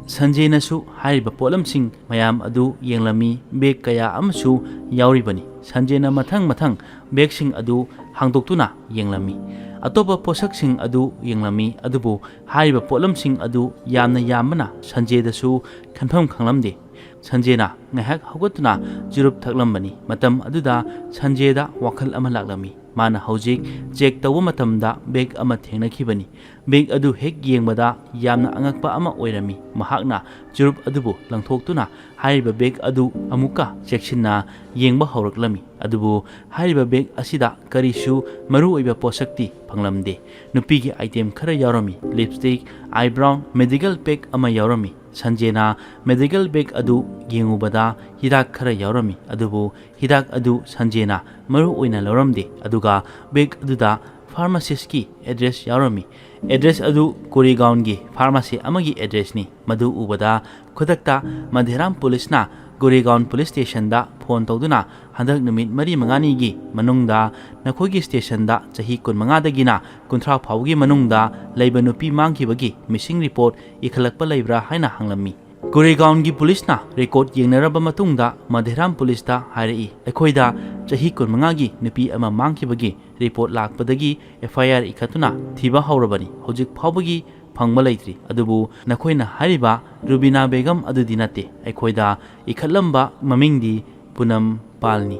ꯁꯟꯖꯦꯅꯁꯨ ꯍꯥꯏꯔꯤꯕ ꯄꯣꯠꯂꯝꯁꯤꯡ ꯃꯌꯥꯝ ꯑꯗꯨ ꯌꯦꯡꯂꯝꯃꯤ꯫ ꯕꯦꯒ ꯀꯌꯥ ꯑꯃꯁꯨ ꯌꯥꯎꯔꯤꯕꯅꯤ꯫ ꯁꯟꯖꯦꯅ ꯃꯊꯪ ꯃꯊꯪ ꯕꯦꯒꯁꯤꯡ ꯑꯗꯨ ꯍꯥꯡꯗꯣꯛꯇꯨꯅ ꯌꯦꯡꯂꯝꯃꯤ꯫ ꯑꯇꯣꯞꯄ ꯄꯣꯠꯁꯛꯁꯤꯡ ꯑꯗꯨ ꯌꯦꯡꯂꯝꯃꯤ, ꯑꯗꯨꯕꯨ ꯍꯥꯏꯔꯤꯕ ꯄꯣꯠꯂꯝꯁꯤꯡ ꯑꯗꯨ ꯌꯥꯝꯅ ꯌꯥꯝꯕꯅ ꯁꯟꯖꯦꯗꯁꯨ ꯈꯟꯐꯝ ꯈꯪꯂꯝꯗꯦ꯫ ꯁꯟꯖꯦꯅ ꯉꯥꯏꯍꯥꯛ ꯍꯧꯒꯠꯇꯨꯅ ꯆꯨꯔꯨꯞ ꯊꯛꯂꯝꯕꯅꯤ꯫ ꯃꯇꯝ ꯑꯗꯨꯗ ꯁꯟꯖꯦꯗ ꯋꯥꯈꯜ ꯑꯃ ꯂꯥꯛꯂꯝꯃꯤ꯫ ꯃꯥꯅ ꯍꯧꯖꯤꯛ ꯆꯦꯛ ꯇꯧꯕ ꯃꯇꯝꯗ ꯕꯦꯒ ꯑꯃ ꯊꯦꯡꯅꯈꯤꯕꯅꯤ꯫ ꯕꯦꯒ ꯑꯗꯨ ꯍꯦꯛ ꯌꯦꯡꯕꯗ ꯌꯥꯝꯅ ꯑꯉꯛꯄ ꯑꯃ ꯑꯣꯏꯔꯝꯃꯤ꯫ ꯃꯍꯥꯛꯅ ꯆꯨꯔꯨꯞ ꯑꯗꯨꯕꯨ ꯂꯪꯊꯣꯛꯇꯨꯅ ꯍꯥꯏꯔꯤꯕ ꯕꯦꯒ ꯑꯗꯨ ꯑꯃꯨꯛꯀ ꯆꯦꯛꯁꯤꯟꯅ ꯌꯦꯡꯕ ꯍꯧꯔꯛꯂꯝꯃꯤ꯫ ꯑꯗꯨꯕꯨ ꯍꯥꯏꯔꯤꯕ ꯕꯦꯒ ꯑꯁꯤꯗ ꯀꯔꯤꯁꯨ ꯃꯔꯨꯑꯣꯏꯕ ꯄꯣꯠꯁꯛꯇꯤ ꯐꯪꯂꯝꯗꯦ꯫ ꯅꯨꯄꯤꯒꯤ ꯑꯥꯏꯇꯦꯝ ꯈꯔ ꯌꯥꯎꯔꯝꯃꯤ: ꯂꯤꯞꯁꯇꯤꯛ, ꯑꯥꯏꯕ꯭ꯔꯥꯎꯟ, ꯃꯦꯗꯤꯀꯦꯜ ꯄꯦꯛ ꯑꯃ ꯌꯥꯎꯔꯝꯃꯤ꯫ ꯁꯟꯖꯦꯅ ꯃꯦꯗꯤꯀꯦꯜ ꯕꯦꯒ ꯑꯗꯨ ꯌꯦꯡꯉꯨꯕꯗ ꯍꯤꯗꯥꯛ ꯈꯔ ꯌꯥꯎꯔꯝꯃꯤ, ꯑꯗꯨꯕꯨ ꯍꯤꯗꯥꯛ ꯑꯗꯨ ꯁꯟꯖꯦꯅ ꯃꯔꯨ ꯑꯣꯏꯅ ꯂꯧꯔꯝꯗꯦ꯫ ꯑꯗꯨꯒ ꯕꯦꯒ ꯑꯗꯨꯗ ꯐꯥꯔꯃꯥꯁꯤꯁꯀꯤ ꯑꯦꯗ꯭ꯔꯦꯁ ꯌꯥꯎꯔꯝꯃꯤ꯫ ꯑꯦꯗ꯭ꯔꯦꯁ ꯑꯗꯨ ꯒꯣꯔꯦꯒꯥꯎꯟꯒꯤ ꯐꯥꯔꯃꯥꯁꯤ ꯑꯃꯒꯤ ꯑꯦꯗ꯭ꯔꯦꯁꯅꯤ꯫ ꯃꯗꯨ ꯎꯕꯗ ꯈꯨꯗꯛꯇ ꯃꯙꯦꯔꯥꯝ ꯄꯨꯂꯤꯁꯅ ꯒꯣꯔꯦꯒꯥꯎꯟ ꯄꯨꯂꯤꯁ ꯁ꯭ꯇꯦꯁꯟꯗ ꯐꯣꯟ ꯇꯧꯗꯨꯅ, "ꯍꯟꯗꯛ ꯅꯨꯃꯤꯠ ꯃꯔꯤ ꯃꯉꯥꯅꯤꯒꯤ ꯃꯅꯨꯡꯗ ꯅꯈꯣꯏꯒꯤ ꯁ꯭ꯇꯦꯁꯟꯗ ꯆꯍꯤ ꯀꯨꯟꯃꯉꯥꯗꯒꯤꯅ ꯀꯨꯟꯊ꯭ꯔꯥ ꯐꯥꯎꯕꯒꯤ ꯃꯅꯨꯡꯗ ꯂꯩꯕ ꯅꯨꯄꯤ ꯃꯥꯡꯈꯤꯕꯒꯤ ꯃꯤꯁꯤꯡ ꯔꯤꯄꯣꯔꯠ ꯏꯈꯠꯂꯛꯄ ꯂꯩꯕ꯭ꯔꯥ?" ꯍꯥꯏꯅ ꯍꯪꯂꯝꯃꯤ꯫ ꯒꯣꯔꯦꯒꯥꯎꯟꯒꯤ ꯄꯨꯂꯤꯁꯅ ꯔꯦꯀꯣꯔꯗ ꯌꯦꯡꯅꯔꯕ ꯃꯇꯨꯡꯗ ꯃꯙꯦꯔꯥꯝ ꯄꯨꯂꯤꯁꯇ ꯍꯥꯏꯔꯛꯏ, "ꯑꯩꯈꯣꯏꯗ ꯆꯍꯤ ꯀꯨꯟꯃꯉꯥꯒꯤ ꯅꯨꯄꯤ ꯑꯃ ꯃꯥꯡꯈꯤꯕꯒꯤ ꯔꯤꯄꯣꯔꯠ ꯂꯥꯛꯄꯗꯒꯤ ꯑꯦꯐ ꯑꯥꯏ ꯑꯥꯔ ꯏꯈꯠꯇꯨꯅ ꯊꯤꯕ ꯍꯧꯔꯕꯅꯤ꯫ ꯍꯧꯖꯤꯛ ꯐꯥꯎꯕꯒꯤ ꯐꯪꯕ ꯂꯩꯇ꯭ꯔꯤ꯫ ꯑꯗꯨꯕꯨ ꯅꯈꯣꯏꯅ ꯍꯥꯏꯔꯤꯕ ꯔꯨꯕꯤꯅꯥ ꯕꯦꯒꯝ ꯑꯗꯨꯗꯤ ꯅꯠꯇꯦ꯫ ꯑꯩꯈꯣꯏꯗ ꯏꯈꯠꯂꯝꯕ ꯃꯃꯤꯡꯗꯤ ꯄꯨꯅꯝ ꯄꯥꯜꯅꯤ꯫"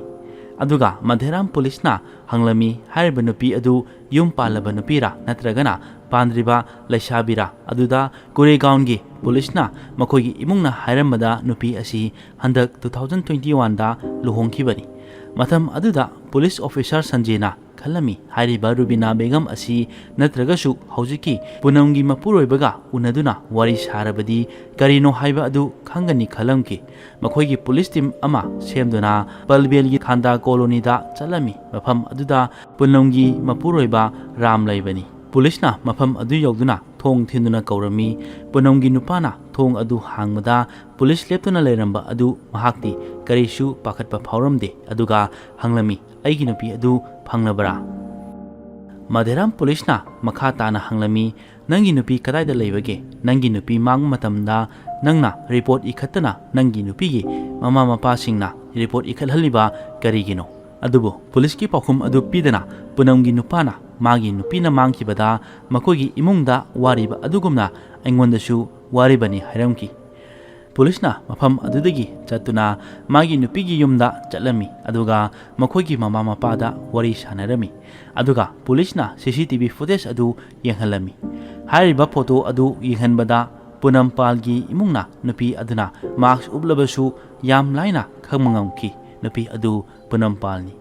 ꯑꯗꯨꯒ ꯃꯙꯦꯔꯥꯝ ꯄꯨꯂꯤꯁꯅ ꯍꯪꯂꯝꯃꯤ, "ꯍꯥꯏꯔꯤꯕ ꯅꯨꯄꯤ ꯑꯗꯨ ꯌꯨꯝ ꯄꯥꯜꯂꯕ ꯅꯨꯄꯤꯔꯥ ꯅꯠꯇ꯭ꯔꯒꯅ ꯄꯥꯟꯗ꯭ꯔꯤꯕ ꯂꯩꯁꯥꯕꯤꯔꯥ?" ꯑꯗꯨꯗ ꯒꯣꯔꯦꯒꯥꯎꯟꯒꯤ ꯄꯨꯂꯤꯁꯅ ꯃꯈꯣꯏꯒꯤ ꯏꯃꯨꯡꯅ ꯍꯥꯏꯔꯝꯕꯗ ꯅꯨꯄꯤ ꯑꯁꯤ ꯍꯟꯗꯛ ꯇꯨ ꯊꯥꯎꯖꯟ ꯇ꯭ꯋꯦꯟꯇꯤ ꯋꯥꯟꯗ ꯂꯨꯍꯣꯡꯈꯤꯕꯅꯤ꯫ ꯃꯇꯝ ꯑꯗꯨꯗ ꯄꯨꯂꯤꯁ ꯑꯣꯐꯤꯁꯥꯔ ꯁꯟꯖꯦꯅ ꯈꯜꯂꯝꯃꯤ, ꯍꯥꯏꯔꯤꯕ ꯔꯨꯕꯤꯅꯥ ꯕꯦꯒꯝ ꯑꯁꯤ ꯅꯠꯇ꯭ꯔꯒꯁꯨ ꯍꯧꯖꯤꯛꯀꯤ ꯄꯨꯅꯝꯒꯤ ꯃꯄꯨꯔꯣꯏꯕꯒ ꯎꯅꯗꯨꯅ ꯋꯥꯔꯤ ꯁꯥꯔꯕꯗꯤ ꯀꯔꯤꯅꯣ ꯍꯥꯏꯕ ꯑꯗꯨ ꯈꯪꯒꯅꯤ ꯈꯜꯂꯝꯈꯤ꯫ ꯃꯈꯣꯏꯒꯤ ꯄꯨꯂꯤꯁ ꯇꯤꯝ ꯑꯃ ꯁꯦꯝꯗꯨꯅ ꯄꯜꯕꯦꯜꯒꯤ ꯈꯥꯟꯗꯥ ꯀꯣꯂꯣꯅꯤꯗ ꯆꯠꯂꯝꯃꯤ꯫ ꯃꯐꯝ ꯑꯗꯨꯗ ꯄꯨꯅꯝꯒꯤ ꯃꯄꯨꯔꯣꯏꯕ ꯔꯥꯝ ꯂꯩꯕꯅꯤ꯫ ꯄꯨꯂꯤꯁꯅ ꯃꯐꯝ ꯑꯗꯨ ꯌꯧꯗꯨꯅ ꯊꯣꯡ ꯊꯤꯟꯗꯨꯅ ꯀꯧꯔꯝꯃꯤ꯫ ꯄꯨꯅꯝꯒꯤ ꯅꯨꯄꯥꯅ ꯊꯣꯡ ꯑꯗꯨ ꯍꯥꯡꯕꯗ ꯄꯨꯂꯤꯁ ꯂꯦꯞꯇꯨꯅ ꯂꯩꯔꯝꯕ ꯑꯗꯨ ꯃꯍꯥꯛꯇꯤ ꯀꯔꯤꯁꯨ ꯄꯥꯈꯠꯄ ꯐꯥꯎꯔꯝꯗꯦ꯫ ꯑꯗꯨꯒ ꯍꯪꯂꯝꯃꯤ, "ꯑꯩꯒꯤ ꯅꯨꯄꯤ ꯑꯗꯨ ꯐꯪꯂꯕꯔꯥ?" ꯃꯥꯙꯦꯔꯥꯝ ꯄꯨꯂꯤꯁꯅ ꯃꯈꯥ ꯇꯥꯅ ꯍꯪꯂꯝꯃꯤ, "ꯅꯪꯒꯤ ꯅꯨꯄꯤ ꯀꯗꯥꯏꯗ ꯂꯩꯕꯒꯦ? ꯅꯪꯒꯤ ꯅꯨꯄꯤ ꯃꯥꯡꯕ ꯃꯇꯝꯗ ꯅꯪꯅ ꯔꯤꯄꯣꯔꯠ ꯏꯈꯠꯇꯅ ꯅꯪꯒꯤ ꯅꯨꯄꯤꯒꯤ ꯃꯃꯥ ꯃꯄꯥꯁꯤꯡꯅ ꯔꯤꯄꯣꯔꯠ ꯏꯈꯠꯍꯜꯂꯤꯕ ꯀꯔꯤꯒꯤꯅꯣ?" ꯑꯗꯨꯕꯨ ꯄꯨꯂꯤꯁꯀꯤ ꯄꯥꯎꯈꯨꯝ ꯑꯗꯨ ꯄꯤꯗꯅ ꯄꯨꯅꯝꯒꯤ ꯅꯨꯄꯥꯅ ꯃꯥꯒꯤ ꯅꯨꯄꯤꯅ ꯃꯥꯡꯈꯤꯕꯗ ꯃꯈꯣꯏꯒꯤ ꯏꯃꯨꯡꯗ ꯋꯥꯔꯤꯕ ꯑꯗꯨꯒꯨꯝꯅ ꯑꯩꯉꯣꯟꯗꯁꯨ ꯋꯥꯔꯤꯕꯅꯤ ꯍꯥꯏꯔꯝꯈꯤ꯫ ꯄꯨꯂꯤꯁꯅ ꯃꯐꯝ ꯑꯗꯨꯗꯒꯤ ꯆꯠꯇꯨꯅ ꯃꯥꯒꯤ ꯅꯨꯄꯤꯒꯤ ꯌꯨꯝꯗ ꯆꯠꯂꯝꯃꯤ, ꯑꯗꯨꯒ ꯃꯈꯣꯏꯒꯤ ꯃꯃꯥ ꯃꯄꯥꯗ ꯋꯥꯔꯤ ꯁꯥꯟꯅꯔꯝꯃꯤ꯫ ꯑꯗꯨꯒ ꯄꯨꯂꯤꯁꯅ ꯁꯤ ꯁꯤ ꯇꯤ ꯚꯤ ꯐꯨꯇꯦꯖ ꯑꯗꯨ ꯌꯦꯡꯍꯜꯂꯝꯃꯤ꯫ ꯍꯥꯏꯔꯤꯕ ꯐꯣꯇꯣ ꯑꯗꯨ ꯌꯦꯡꯍꯟꯕꯗ ꯄꯨꯅꯝ ꯄꯥꯜꯒꯤ ꯏꯃꯨꯡꯅ ꯅꯨꯄꯤ ꯑꯗꯨꯅ ꯃꯥꯛꯁ ꯎꯞꯂꯕꯁꯨ ꯌꯥꯝ ꯂꯥꯏꯅ ꯈꯪꯕ ꯉꯝꯈꯤ, ꯅꯨꯄꯤ ꯑꯗꯨ ꯄꯨꯅꯝ ꯄꯥꯜꯅꯤ꯫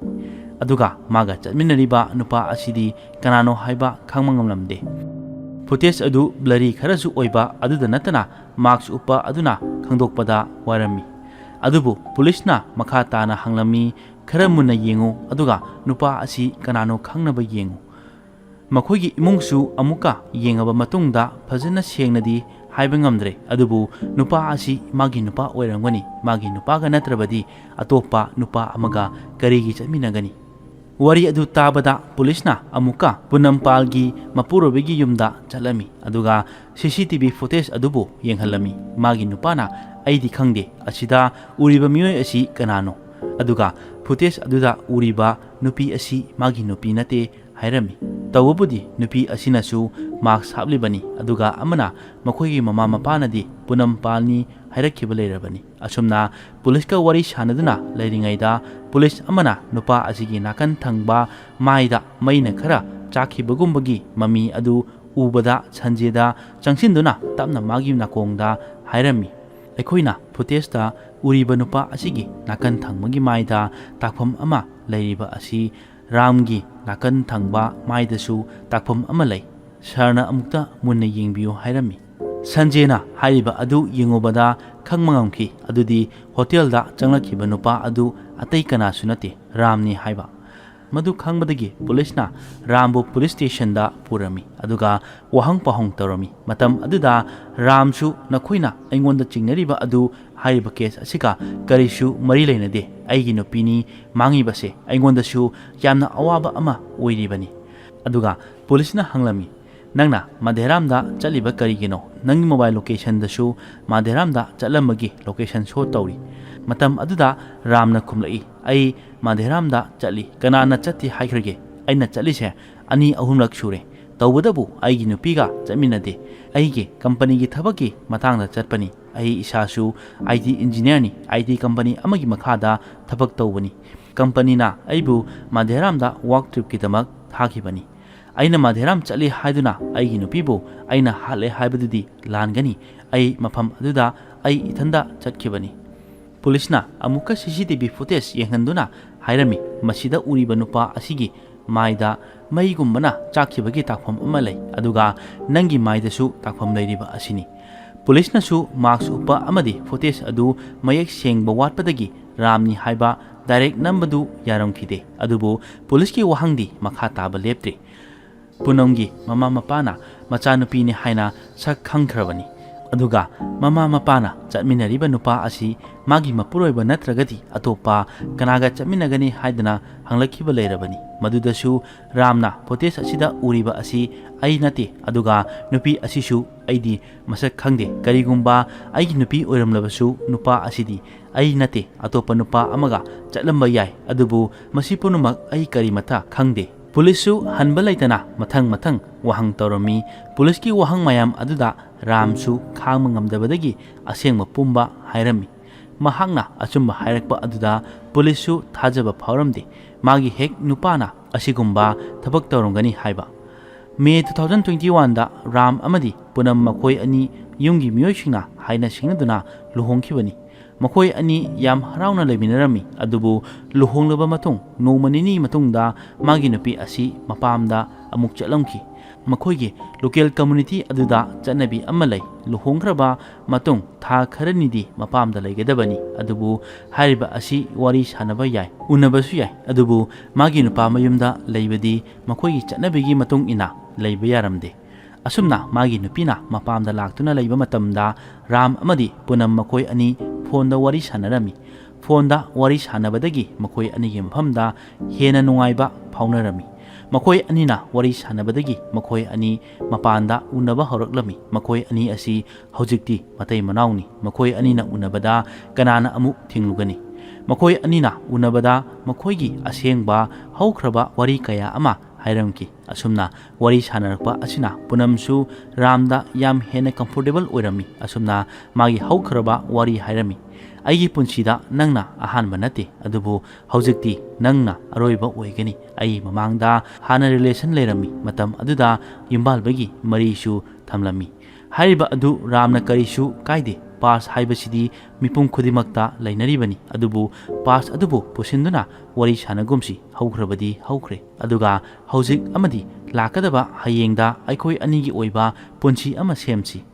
ꯑꯗꯨꯒ ꯃꯥꯒ ꯆꯠꯃꯤꯟꯅꯔꯤꯕ ꯅꯨꯄꯥ ꯑꯁꯤꯗꯤ ꯀꯅꯥꯅꯣ ꯍꯥꯏꯕ ꯈꯪꯕ ꯉꯝꯂꯝꯗꯦ꯫ ꯐꯨꯇꯦꯖ ꯑꯗꯨ ꯕ꯭ꯂꯔꯤ ꯈꯔꯁꯨ ꯑꯣꯏꯕ ꯑꯗꯨꯗ ꯅꯠꯇꯅ ꯃꯥꯛꯁ ꯎꯞꯄ ꯑꯗꯨꯅ ꯈꯪꯗꯣꯛꯄꯗ ꯋꯥꯔꯝꯃꯤ꯫ ꯑꯗꯨꯕꯨ ꯄꯨꯂꯤꯁꯅ ꯃꯈꯥ ꯇꯥꯅ ꯍꯪꯂꯝꯃꯤ, "ꯈꯔ ꯃꯨꯟꯅ ꯌꯦꯡꯉꯨ, ꯑꯗꯨꯒ ꯅꯨꯄꯥ ꯑꯁꯤ ꯀꯅꯥꯅꯣ ꯈꯪꯅꯕ ꯌꯦꯡꯉꯨ"꯫ ꯃꯈꯣꯏꯒꯤ ꯏꯃꯨꯡꯁꯨ ꯑꯃꯨꯛꯀ ꯌꯦꯡꯉꯕ ꯃꯇꯨꯡꯗ ꯐꯖꯅ ꯁꯦꯡꯅꯗꯤ ꯍꯥꯏꯕ ꯉꯝꯗ꯭ꯔꯦ, ꯑꯗꯨꯕꯨ ꯅꯨꯄꯥ ꯑꯁꯤ ꯃꯥꯒꯤ ꯅꯨꯄꯥ ꯑꯣꯏꯔꯝꯒꯅꯤ, ꯃꯥꯒꯤ ꯅꯨꯄꯥꯒ ꯅꯠꯇ꯭ꯔꯕꯗꯤ ꯑꯇꯣꯞꯄ ꯅꯨꯄꯥ ꯑꯃꯒ ꯀꯔꯤꯒꯤ ꯆꯠꯃꯤꯟꯅꯒꯅꯤ? ꯋꯥꯔꯤ ꯑꯗꯨ ꯇꯥꯕꯗ ꯄꯨꯂꯤꯁꯅ ꯑꯃꯨꯛꯀ ꯄꯨꯅꯝꯄꯥꯜꯒꯤ ꯃꯄꯨꯔꯣꯏꯕꯒꯤ ꯌꯨꯝꯗ ꯆꯠꯂꯝꯃꯤ, ꯑꯗꯨꯒ ꯁꯤ ꯁꯤ ꯇꯤ ꯚꯤ ꯐꯨꯇꯦꯖ ꯑꯗꯨꯕꯨ ꯌꯦꯡꯍꯜꯂꯝꯃꯤ꯫ ꯃꯥꯒꯤ ꯅꯨꯄꯥꯅ, "ꯑꯩꯗꯤ ꯈꯪꯗꯦ, ꯑꯁꯤꯗ ꯎꯔꯤꯕ ꯃꯤꯑꯣꯏ ꯑꯁꯤ ꯀꯅꯥꯅꯣ?" ꯑꯗꯨꯒ ꯐꯨꯇꯦꯖ ꯑꯗꯨꯗ ꯎꯔꯤꯕ ꯅꯨꯄꯤ ꯑꯁꯤ ꯃꯥꯒꯤ ꯅꯨꯄꯤ ꯅꯠꯇꯦ ꯍꯥꯏꯔꯝꯃꯤ꯫ ꯇꯧꯕꯕꯨꯗꯤ ꯅꯨꯄꯤ ꯑꯁꯤꯅꯁꯨ ꯃꯥꯛꯁ ꯍꯥꯞꯂꯤꯕꯅꯤ, ꯑꯗꯨꯒ ꯑꯃꯅ ꯃꯈꯣꯏꯒꯤ ꯃꯃꯥ ꯃꯄꯥꯅꯗꯤ ꯄꯨꯅꯝꯄꯥꯜꯅꯤ ꯍꯥꯏꯔꯛꯈꯤꯕ ꯂꯩꯔꯕꯅꯤ꯫ ꯑꯁꯨꯝꯅ ꯄꯨꯂꯤꯁꯀ ꯋꯥꯔꯤ ꯁꯥꯟꯅꯗꯨꯅ ꯂꯩꯔꯤꯉꯩꯗ ꯄꯨꯂꯤꯁ ꯑꯃꯅ ꯅꯨꯄꯥ ꯑꯁꯤꯒꯤ ꯅꯥꯀꯟ ꯊꯪꯕ ꯃꯥꯏꯗ ꯃꯩꯅ ꯈꯔ ꯆꯥꯛꯈꯤꯕꯒꯨꯝꯕꯒꯤ ꯃꯃꯤ ꯑꯗꯨ ꯎꯕꯗ ꯁꯟꯖꯦꯗ ꯆꯪꯁꯤꯟꯗꯨꯅ ꯇꯞꯅ ꯃꯥꯒꯤ ꯅꯥꯀꯣꯡꯗ ꯍꯥꯏꯔꯝꯃꯤ, "ꯑꯩꯈꯣꯏꯅ ꯐꯨꯇꯦꯖꯇ ꯎꯔꯤꯕ ꯅꯨꯄꯥ ꯑꯁꯤꯒꯤ ꯅꯥꯀꯟ ꯊꯪꯕꯒꯤ ꯃꯥꯏꯗ ꯇꯥꯛꯐꯝ ꯑꯃ ꯂꯩꯔꯤꯕ ꯑꯁꯤ ꯔꯥꯝꯒꯤ ꯅꯥꯀꯟ ꯊꯪꯕ ꯃꯥꯏꯗꯁꯨ ꯇꯥꯛꯐꯝ ꯑꯃ ꯂꯩ꯫ ꯁꯥꯔꯅ ꯑꯃꯨꯛꯇ ꯃꯨꯟꯅ ꯌꯦꯡꯕꯤꯌꯨ" ꯍꯥꯏꯔꯝꯃꯤ꯫ ꯁꯟꯖꯦꯅ ꯍꯥꯏꯔꯤꯕ ꯑꯗꯨ ꯌꯦꯡꯉꯨꯕꯗ ꯈꯪꯕ ꯉꯝꯈꯤ, ꯑꯗꯨꯗꯤ ꯍꯣꯇꯦꯜꯗ ꯆꯪꯂꯛꯈꯤꯕ ꯅꯨꯄꯥ ꯑꯗꯨ ꯑꯇꯩ ꯀꯅꯥꯁꯨ ꯅꯠꯇꯦ, ꯔꯥꯝꯅꯤ ꯍꯥꯏꯕ꯫ ꯃꯗꯨ ꯈꯪꯕꯗꯒꯤ ꯄꯨꯂꯤꯁꯅ ꯔꯥꯝꯕꯨ ꯄꯨꯂꯤꯁ ꯁ꯭ꯇꯦꯁꯟꯗ ꯄꯨꯔꯝꯃꯤ, ꯑꯗꯨꯒ ꯋꯥꯍꯪ ꯄꯥꯎꯍꯪ ꯇꯧꯔꯝꯃꯤ꯫ ꯃꯇꯝ ꯑꯗꯨꯗ ꯔꯥꯝꯁꯨ "ꯅꯈꯣꯏꯅ ꯑꯩꯉꯣꯟꯗ ꯆꯤꯡꯅꯔꯤꯕ ꯑꯗꯨ, ꯍꯥꯏꯔꯤꯕ ꯀꯦꯁ ꯑꯁꯤꯒ ꯀꯔꯤꯁꯨ ꯃꯔꯤ ꯂꯩꯅꯗꯦ꯫ ꯑꯩꯒꯤ ꯅꯨꯄꯤꯅꯤ ꯃꯥꯡꯉꯤꯕꯁꯦ, ꯑꯩꯉꯣꯟꯗꯁꯨ ꯌꯥꯝꯅ ꯑꯋꯥꯕ ꯑꯃ ꯑꯣꯏꯔꯤꯕꯅꯤ"꯫ ꯑꯗꯨꯒ ꯄꯨꯂꯤꯁꯅ ꯍꯪꯂꯝꯃꯤ, "ꯅꯪꯅ ꯃꯥꯙꯦꯔꯥꯝꯗ ꯆꯠꯂꯤꯕ ꯀꯔꯤꯒꯤꯅꯣ? ꯅꯪꯒꯤ ꯃꯣꯕꯥꯏꯜ ꯂꯣꯀꯦꯁꯟꯗꯁꯨ ꯃꯥꯙꯦꯔꯥꯝꯗ ꯆꯠꯂꯝꯕꯒꯤ ꯂꯣꯀꯦꯁꯟ ꯁꯣ ꯇꯧꯔꯤ"꯫ ꯃꯇꯝ ꯑꯗꯨꯗ ꯔꯥꯝꯅ ꯈꯨꯝꯂꯛꯏ, "ꯑꯩ ꯃꯥꯙꯦꯔꯥꯝꯗ ꯆꯠꯂꯤ꯫ ꯀꯅꯥꯅ ꯆꯠꯇꯦ ꯍꯥꯏꯈ꯭ꯔꯒꯦ? ꯑꯩꯅ ꯆꯠꯂꯤꯁꯦ ꯑꯅꯤ ꯑꯍꯨꯝꯂꯛ ꯁꯨꯔꯦ꯫ ꯇꯧꯕꯇꯕꯨ ꯑꯩꯒꯤ ꯅꯨꯄꯤꯒ ꯆꯠꯃꯤꯟꯅꯗꯦ꯫ ꯑꯩꯒꯤ ꯀꯝꯄꯅꯤꯒꯤ ꯊꯕꯛꯀꯤ ꯃꯇꯥꯡꯗ ꯆꯠꯄꯅꯤ꯫ ꯑꯩ ꯏꯁꯥꯁꯨ ꯑꯥꯏ ꯇꯤ ꯏꯟꯖꯤꯅꯤꯌꯔꯅꯤ꯫ ꯑꯥꯏ ꯇꯤ ꯀꯝꯄꯅꯤ ꯑꯃꯒꯤ ꯃꯈꯥꯗ ꯊꯕꯛ ꯇꯧꯕꯅꯤ꯫ ꯀꯝꯄꯅꯤꯅ ꯑꯩꯕꯨ ꯃꯥꯙꯦꯔꯥꯝꯗ ꯋꯥꯛ ꯇ꯭ꯔꯤꯞꯀꯤꯗꯃꯛ ꯊꯥꯈꯤꯕꯅꯤ꯫ ꯑꯩꯅ ꯃꯥꯙꯦꯔꯥꯝ ꯆꯠꯂꯤ ꯍꯥꯏꯗꯨꯅ ꯑꯩꯒꯤ ꯅꯨꯄꯤꯕꯨ ꯑꯩꯅ ꯍꯥꯠꯂꯦ ꯍꯥꯏꯕꯗꯨꯗꯤ ꯂꯥꯟꯒꯅꯤ꯫ ꯑꯩ ꯃꯐꯝ ꯑꯗꯨꯗ ꯑꯩ ꯏꯊꯟꯗ ꯆꯠꯈꯤꯕꯅꯤ"꯫ ꯄꯨꯂꯤꯁꯅ ꯑꯃꯨꯛꯀ ꯁꯤ ꯁꯤ ꯇꯤ ꯚꯤ ꯐꯨꯇꯦꯖ ꯌꯦꯡꯍꯟꯗꯨꯅ ꯍꯥꯏꯔꯝꯃꯤ, "ꯃꯁꯤꯗ ꯎꯔꯤꯕ ꯅꯨꯄꯥ ꯑꯁꯤꯒꯤ ꯃꯥꯏꯗ ꯃꯩꯒꯨꯝꯕꯅ ꯆꯥꯛꯈꯤꯕꯒꯤ ꯇꯥꯛꯐꯝ ꯑꯃ ꯂꯩ, ꯑꯗꯨꯒ ꯅꯪꯒꯤ ꯃꯥꯏꯗꯁꯨ ꯇꯥꯛꯐꯝ ꯂꯩꯔꯤꯕ ꯑꯁꯤꯅꯤ"꯫ ꯄꯨꯂꯤꯁꯅꯁꯨ ꯃꯥꯛꯁ ꯎꯞꯄ ꯑꯃꯗꯤ ꯐꯨꯇꯦꯖ ꯑꯗꯨ ꯃꯌꯦꯛ ꯁꯦꯡꯕ ꯋꯥꯠꯄꯗꯒꯤ ꯔꯥꯝꯅꯤ ꯍꯥꯏꯕ ꯗꯥꯏꯔꯦꯛ ꯅꯝꯕꯗꯨ ꯌꯥꯔꯝꯈꯤꯗꯦ꯫ ꯑꯗꯨꯕꯨ ꯄꯨꯂꯤꯁꯀꯤ ꯋꯥꯍꯪꯗꯤ ꯃꯈꯥ ꯇꯥꯕ ꯂꯦꯞꯇ꯭ꯔꯤ꯫ ꯄꯨꯅꯝꯒꯤ ꯃꯃꯥ ꯃꯄꯥꯅ ꯃꯆꯥꯅꯨꯄꯤꯅꯤ ꯍꯥꯏꯅ ꯁꯛ ꯈꯪꯈ꯭ꯔꯕꯅꯤ꯫ ꯑꯗꯨꯒ ꯃꯃꯥ ꯃꯄꯥꯅ ꯆꯠꯃꯤꯟꯅꯔꯤꯕ ꯅꯨꯄꯥ ꯑꯁꯤ ꯃꯥꯒꯤ ꯃꯄꯨꯔꯣꯏꯕ ꯅꯠꯇ꯭ꯔꯒꯗꯤ ꯑꯇꯣꯞꯄ ꯀꯅꯥꯒ ꯆꯠꯃꯤꯟꯅꯒꯅꯤ ꯍꯥꯏꯗꯅ ꯍꯪꯂꯛꯈꯤꯕ ꯂꯩꯔꯕꯅꯤ꯫ ꯃꯗꯨꯗꯁꯨ ꯔꯥꯝꯅ ꯐꯨꯇꯦꯖ ꯑꯁꯤꯗ ꯎꯔꯤꯕ ꯑꯁꯤ ꯑꯩ ꯅꯠꯇꯦ, ꯑꯗꯨꯒ ꯅꯨꯄꯤ ꯑꯁꯤꯁꯨ ꯑꯩꯗꯤ ꯃꯁꯛ ꯈꯪꯗꯦ꯫ ꯀꯔꯤꯒꯨꯝꯕ ꯑꯩꯒꯤ ꯅꯨꯄꯤ ꯑꯣꯏꯔꯝꯂꯕꯁꯨ ꯅꯨꯄꯥ ꯑꯁꯤꯗꯤ ꯑꯩ ꯅꯠꯇꯦ, ꯑꯇꯣꯞꯄ ꯅꯨꯄꯥ ꯑꯃꯒ ꯆꯠꯂꯝꯕ ꯌꯥꯏ, ꯑꯗꯨꯕꯨ ꯃꯁꯤ ꯄꯨꯝꯅꯃꯛ ꯑꯩ ꯀꯔꯤꯃꯇ ꯈꯪꯗꯦ꯫ ꯄꯨꯂꯤꯁꯁꯨ ꯍꯟꯕ ꯂꯩꯇꯅ ꯃꯊꯪ ꯃꯊꯪ ꯋꯥꯍꯪ ꯇꯧꯔꯝꯃꯤ꯫ ꯄꯨꯂꯤꯁꯀꯤ ꯋꯥꯍꯪ ꯃꯌꯥꯝ ꯑꯗꯨꯗ ꯔꯥꯝꯁꯨ ꯈꯥꯡꯕ ꯉꯝꯗꯕꯗꯒꯤ ꯑꯁꯦꯡꯕ ꯄꯨꯝꯕ ꯍꯥꯏꯔꯝꯃꯤ꯫ ꯃꯍꯥꯛꯅ ꯑꯆꯨꯝꯕ ꯍꯥꯏꯔꯛꯄ ꯑꯗꯨꯗ ꯄꯨꯂꯤꯁꯁꯨ ꯊꯥꯖꯕ ꯐꯥꯎꯔꯝꯗꯦ꯫ ꯃꯥꯒꯤ ꯍꯦꯛ ꯅꯨꯄꯥꯅ ꯑꯁꯤꯒꯨꯝꯕ ꯊꯕꯛ ꯇꯧꯔꯝꯒꯅꯤ ꯍꯥꯏꯕ꯫ ꯃꯦ two thousand twenty oneꯗ ꯔꯥꯝ ꯑꯃꯗꯤ ꯄꯨꯅꯝ ꯃꯈꯣꯏ ꯑꯅꯤ ꯌꯨꯝꯒꯤ ꯃꯤꯑꯣꯏꯁꯤꯡꯅ ꯍꯥꯏꯅ ꯁꯤꯡꯅꯗꯨꯅ ꯂꯨꯍꯣꯡꯈꯤꯕꯅꯤ꯫ ꯃꯈꯣꯏ ꯑꯅꯤ ꯌꯥꯝ ꯍꯔꯥꯎꯅ ꯂꯩꯃꯤꯟꯅꯔꯝꯃꯤ꯫ ꯑꯗꯨꯕꯨ ꯂꯨꯍꯣꯡꯂꯕ ꯃꯇꯨꯡ ꯅꯣꯡꯃ ꯅꯤꯅꯤ ꯃꯇꯨꯡꯗ ꯃꯥꯒꯤ ꯅꯨꯄꯤ ꯑꯁꯤ ꯃꯄꯥꯝꯗ ꯑꯃꯨꯛ ꯆꯠꯂꯝꯈꯤ꯫ ꯃꯈꯣꯏꯒꯤ local community ꯑꯗꯨꯗ ꯆꯠꯅꯕꯤ ꯑꯃ ꯂꯩ꯫ ꯂꯨꯍꯣꯡꯈ꯭ꯔꯕ ꯃꯇꯨꯡ ꯊꯥ ꯈꯔꯅꯤꯗꯤ ꯃꯄꯥꯝꯗ ꯂꯩꯒꯗꯕꯅꯤ꯫ ꯑꯗꯨꯕꯨ ꯍꯥꯏꯔꯤꯕ ꯑꯁꯤ ꯋꯥꯔꯤ ꯁꯥꯟꯅꯕ ꯌꯥꯏ, ꯎꯅꯕꯁꯨ ꯌꯥꯏ꯫ ꯑꯗꯨꯕꯨ ꯃꯥꯒꯤ ꯅꯨꯄꯥ ꯃꯌꯨꯝꯗ ꯂꯩꯕꯗꯤ ꯃꯈꯣꯏꯒꯤ ꯆꯠꯅꯕꯤꯒꯤ ꯃꯇꯨꯡ ꯏꯟꯅ ꯂꯩꯕ ꯌꯥꯔꯝꯗꯦ꯫ ꯑꯁꯨꯝꯅ ꯃꯥꯒꯤ ꯅꯨꯄꯤꯅ ꯃꯄꯥꯝꯗ ꯂꯥꯛꯇꯨꯅ ꯂꯩꯕ ꯃꯇꯝꯗ ꯔꯥꯝ ꯑꯃꯗꯤ ꯄꯨꯅꯝ ꯃꯈꯣꯏ ꯑꯅꯤ ꯐꯣꯟꯗ ꯋꯥꯔꯤ ꯁꯥꯟꯅꯔꯝꯃꯤ꯫ ꯐꯣꯟꯗ ꯋꯥꯔꯤ ꯁꯥꯟꯅꯕꯗꯒꯤ ꯃꯈꯣꯏ ꯑꯅꯤꯒꯤ ꯃꯐꯝꯗ ꯍꯦꯟꯅ ꯅꯨꯡꯉꯥꯏꯕ ꯐꯥꯎꯅꯔꯝꯃꯤ꯫ ꯃꯈꯣꯏ ꯑꯅꯤꯅ ꯋꯥꯔꯤ ꯁꯥꯟꯅꯕꯗꯒꯤ ꯃꯈꯣꯏ ꯑꯅꯤ ꯃꯄꯥꯟꯗ ꯎꯅꯕ ꯍꯧꯔꯛꯂꯝꯃꯤ꯫ ꯃꯈꯣꯏ ꯑꯅꯤ ꯑꯁꯤ ꯍꯧꯖꯤꯛꯇꯤ ꯃꯇꯩ ꯃꯅꯥꯎꯅꯤ꯫ ꯃꯈꯣꯏ ꯑꯅꯤꯅ ꯎꯅꯕꯗ ꯀꯅꯥꯅ ꯑꯃꯨꯛ ꯊꯤꯡꯂꯨꯒꯅꯤ? ꯃꯈꯣꯏ ꯑꯅꯤꯅ ꯎꯅꯕꯗ ꯃꯈꯣꯏꯒꯤ ꯑꯁꯦꯡꯕ ꯍꯧꯈ꯭ꯔꯕ ꯋꯥꯔꯤ ꯀꯌꯥ ꯑꯃ ꯍꯥꯏꯔꯝꯈꯤ꯫ ꯑꯁꯨꯝꯅ ꯋꯥꯔꯤ ꯁꯥꯟꯅꯔꯛꯄ ꯑꯁꯤꯅ ꯄꯨꯅꯝꯁꯨ ꯔꯥꯝꯗ ꯌꯥꯝ ꯍꯦꯟꯅ comfortable ꯑꯣꯏꯔꯝꯃꯤ꯫ ꯑꯁꯨꯝꯅ ꯃꯥꯒꯤ ꯍꯧꯈ꯭ꯔꯕ ꯋꯥꯔꯤ ꯍꯥꯏꯔꯝꯃꯤ꯫ "ꯑꯩꯒꯤ ꯄꯨꯟꯁꯤꯗ ꯅꯪꯅ ꯑꯍꯥꯟꯕ ꯅꯠꯇꯦ, ꯑꯗꯨꯕꯨ ꯍꯧꯖꯤꯛꯇꯤ ꯅꯪꯅ ꯑꯔꯣꯏꯕ ꯑꯣꯏꯒꯅꯤ꯫ ꯑꯩ ꯃꯃꯥꯡꯗ ꯍꯥꯟꯅ relation ꯂꯩꯔꯝꯃꯤ, ꯃꯇꯝ ꯑꯗꯨꯗ ꯌꯨꯝꯕꯥꯜꯕꯒꯤ ꯃꯔꯤꯁꯨ ꯊꯝꯂꯝꯃꯤ꯫ ꯍꯥꯏꯔꯤꯕ ꯑꯗꯨ ꯔꯥꯝꯅ ꯀꯔꯤꯁꯨ ꯀꯥꯏꯗꯦ꯫ Past ꯍꯥꯏꯕꯁꯤꯗꯤ ꯃꯤꯄꯨꯝ ꯈꯨꯗꯤꯡꯃꯛꯇ ꯂꯩꯅꯔꯤꯕꯅꯤ꯫ ꯑꯗꯨꯕꯨ past ꯑꯗꯨꯕꯨ ꯄꯨꯁꯤꯟꯗꯨꯅ ꯋꯥꯔꯤ ꯁꯥꯟꯅꯒꯨꯝꯁꯤ꯫ ꯍꯧꯈ꯭ꯔꯕꯗꯤ ꯍꯧꯈ꯭ꯔꯦ꯫ ꯑꯗꯨꯒ ꯍꯧꯖꯤꯛ ꯑꯃꯗꯤ ꯂꯥꯛꯀꯗꯕ ꯍꯌꯦꯡꯗ ꯑꯩꯈꯣꯏ ꯑꯅꯤꯒꯤ ꯑꯣꯏꯕ ꯄꯨꯟꯁꯤ ꯑꯃ ꯁꯦꯝꯁꯤ꯫"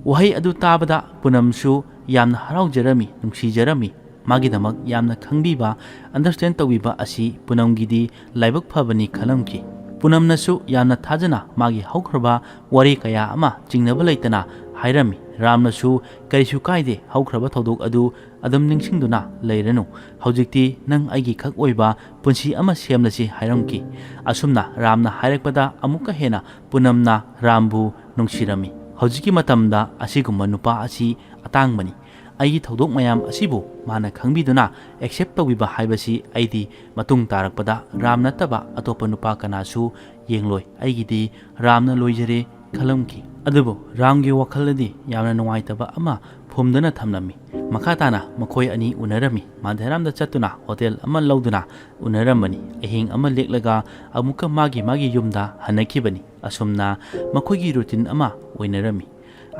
ꯋꯥꯍꯩ ꯑꯗꯨ ꯇꯥꯕꯗ ꯄꯨꯅꯝꯁꯨ ꯌꯥꯝꯅ ꯍꯔꯥꯎꯖꯔꯝꯃꯤ, ꯅꯨꯡꯁꯤꯖꯔꯝꯃꯤ꯫ ꯃꯥꯒꯤꯗꯃꯛ ꯌꯥꯝꯅ ꯈꯪꯕꯤꯕ, understand ꯇꯧꯕꯤꯕ ꯑꯁꯤ ꯄꯨꯅꯝꯒꯤꯗꯤ ꯂꯥꯏꯕꯛ ꯐꯕꯅꯤ ꯈꯜꯂꯝꯈꯤ꯫ ꯄꯨꯅꯝꯅꯁꯨ ꯌꯥꯝꯅ ꯊꯥꯖꯅ ꯃꯥꯒꯤ ꯍꯧꯈ꯭ꯔꯕ ꯋꯥꯔꯤ ꯀꯌꯥ ꯑꯃ ꯆꯤꯡꯅꯕ ꯂꯩꯇꯅ ꯍꯥꯏꯔꯝꯃꯤ꯫ ꯔꯥꯝꯅꯁꯨ, "ꯀꯔꯤꯁꯨ ꯀꯥꯏꯗꯦ, ꯍꯧꯈ꯭ꯔꯕ ꯊꯧꯗꯣꯛ ꯑꯗꯨ ꯑꯗꯨꯝ ꯅꯤꯡꯁꯤꯡꯗꯨꯅ ꯂꯩꯔꯅꯨ꯫ ꯍꯧꯖꯤꯛꯇꯤ ꯅꯪ ꯑꯩꯒꯤ ꯈꯛ ꯑꯣꯏꯕ ꯄꯨꯟꯁꯤ ꯑꯃ ꯁꯦꯝꯂꯁꯤ" ꯍꯥꯏꯔꯝꯈꯤ꯫ ꯑꯁꯨꯝꯅ ꯔꯥꯝꯅ ꯍꯥꯏꯔꯛꯄꯗ ꯑꯃꯨꯛꯀ ꯍꯦꯟꯅ ꯄꯨꯅꯝꯅ ꯔꯥꯝꯕꯨ ꯅꯨꯡꯁꯤꯔꯝꯃꯤ꯫ ꯍꯧꯖꯤꯛꯀꯤ ꯃꯇꯝꯗ ꯑꯁꯤꯒꯨꯝꯕ ꯅꯨꯄꯥ ꯑꯁꯤ ꯑꯇꯥꯡꯕꯅꯤ꯫ ꯑꯩꯒꯤ ꯊꯧꯗꯣꯛ ꯃꯌꯥꯝ ꯑꯁꯤꯕꯨ ꯃꯥꯅ ꯈꯪꯕꯤꯗꯨꯅ accept ꯇꯧꯕꯤꯕ ꯍꯥꯏꯕꯁꯤ ꯑꯩꯗꯤ ꯃꯇꯨꯡ ꯇꯥꯔꯛꯄꯗ ꯔꯥꯝ ꯅꯠꯇꯕ ꯑꯇꯣꯞꯄ ꯅꯨꯄꯥ ꯀꯅꯥꯁꯨ ꯌꯦꯡꯂꯣꯏ꯫ ꯑꯩꯒꯤꯗꯤ ꯔꯥꯝꯅ ꯂꯣꯏꯖꯔꯦ ꯈꯜꯂꯝꯈꯤ꯫ ꯑꯗꯨꯕꯨ ꯔꯥꯝꯒꯤ ꯋꯥꯈꯜꯗꯗꯤ ꯌꯥꯝꯅ ꯅꯨꯡꯉꯥꯏꯇꯕ ꯑꯃ ꯐꯨꯝꯗꯨꯅ ꯊꯝꯂꯝꯃꯤ꯫ ꯃꯈꯥ ꯇꯥꯅ ꯃꯈꯣꯏ ꯑꯅꯤ ꯎꯅꯔꯝꯃꯤ꯫ ꯃꯥꯙꯦꯔꯥꯝꯗ ꯆꯠꯇꯨꯅ ꯍꯣꯇꯦꯜ ꯑꯃ ꯂꯧꯗꯨꯅ ꯎꯅꯔꯝꯕꯅꯤ꯫ ꯑꯍꯤꯡ ꯑꯃ ꯂꯦꯛꯂꯒ ꯑꯃꯨꯛꯀ ꯃꯥꯒꯤ ꯃꯥꯒꯤ ꯌꯨꯝꯗ ꯍꯟꯅꯈꯤꯕꯅꯤ꯫ ꯑꯁꯨꯝꯅ ꯃꯈꯣꯏꯒꯤ routine ꯑꯃ ꯑꯣꯏꯅꯔꯝꯃꯤ꯫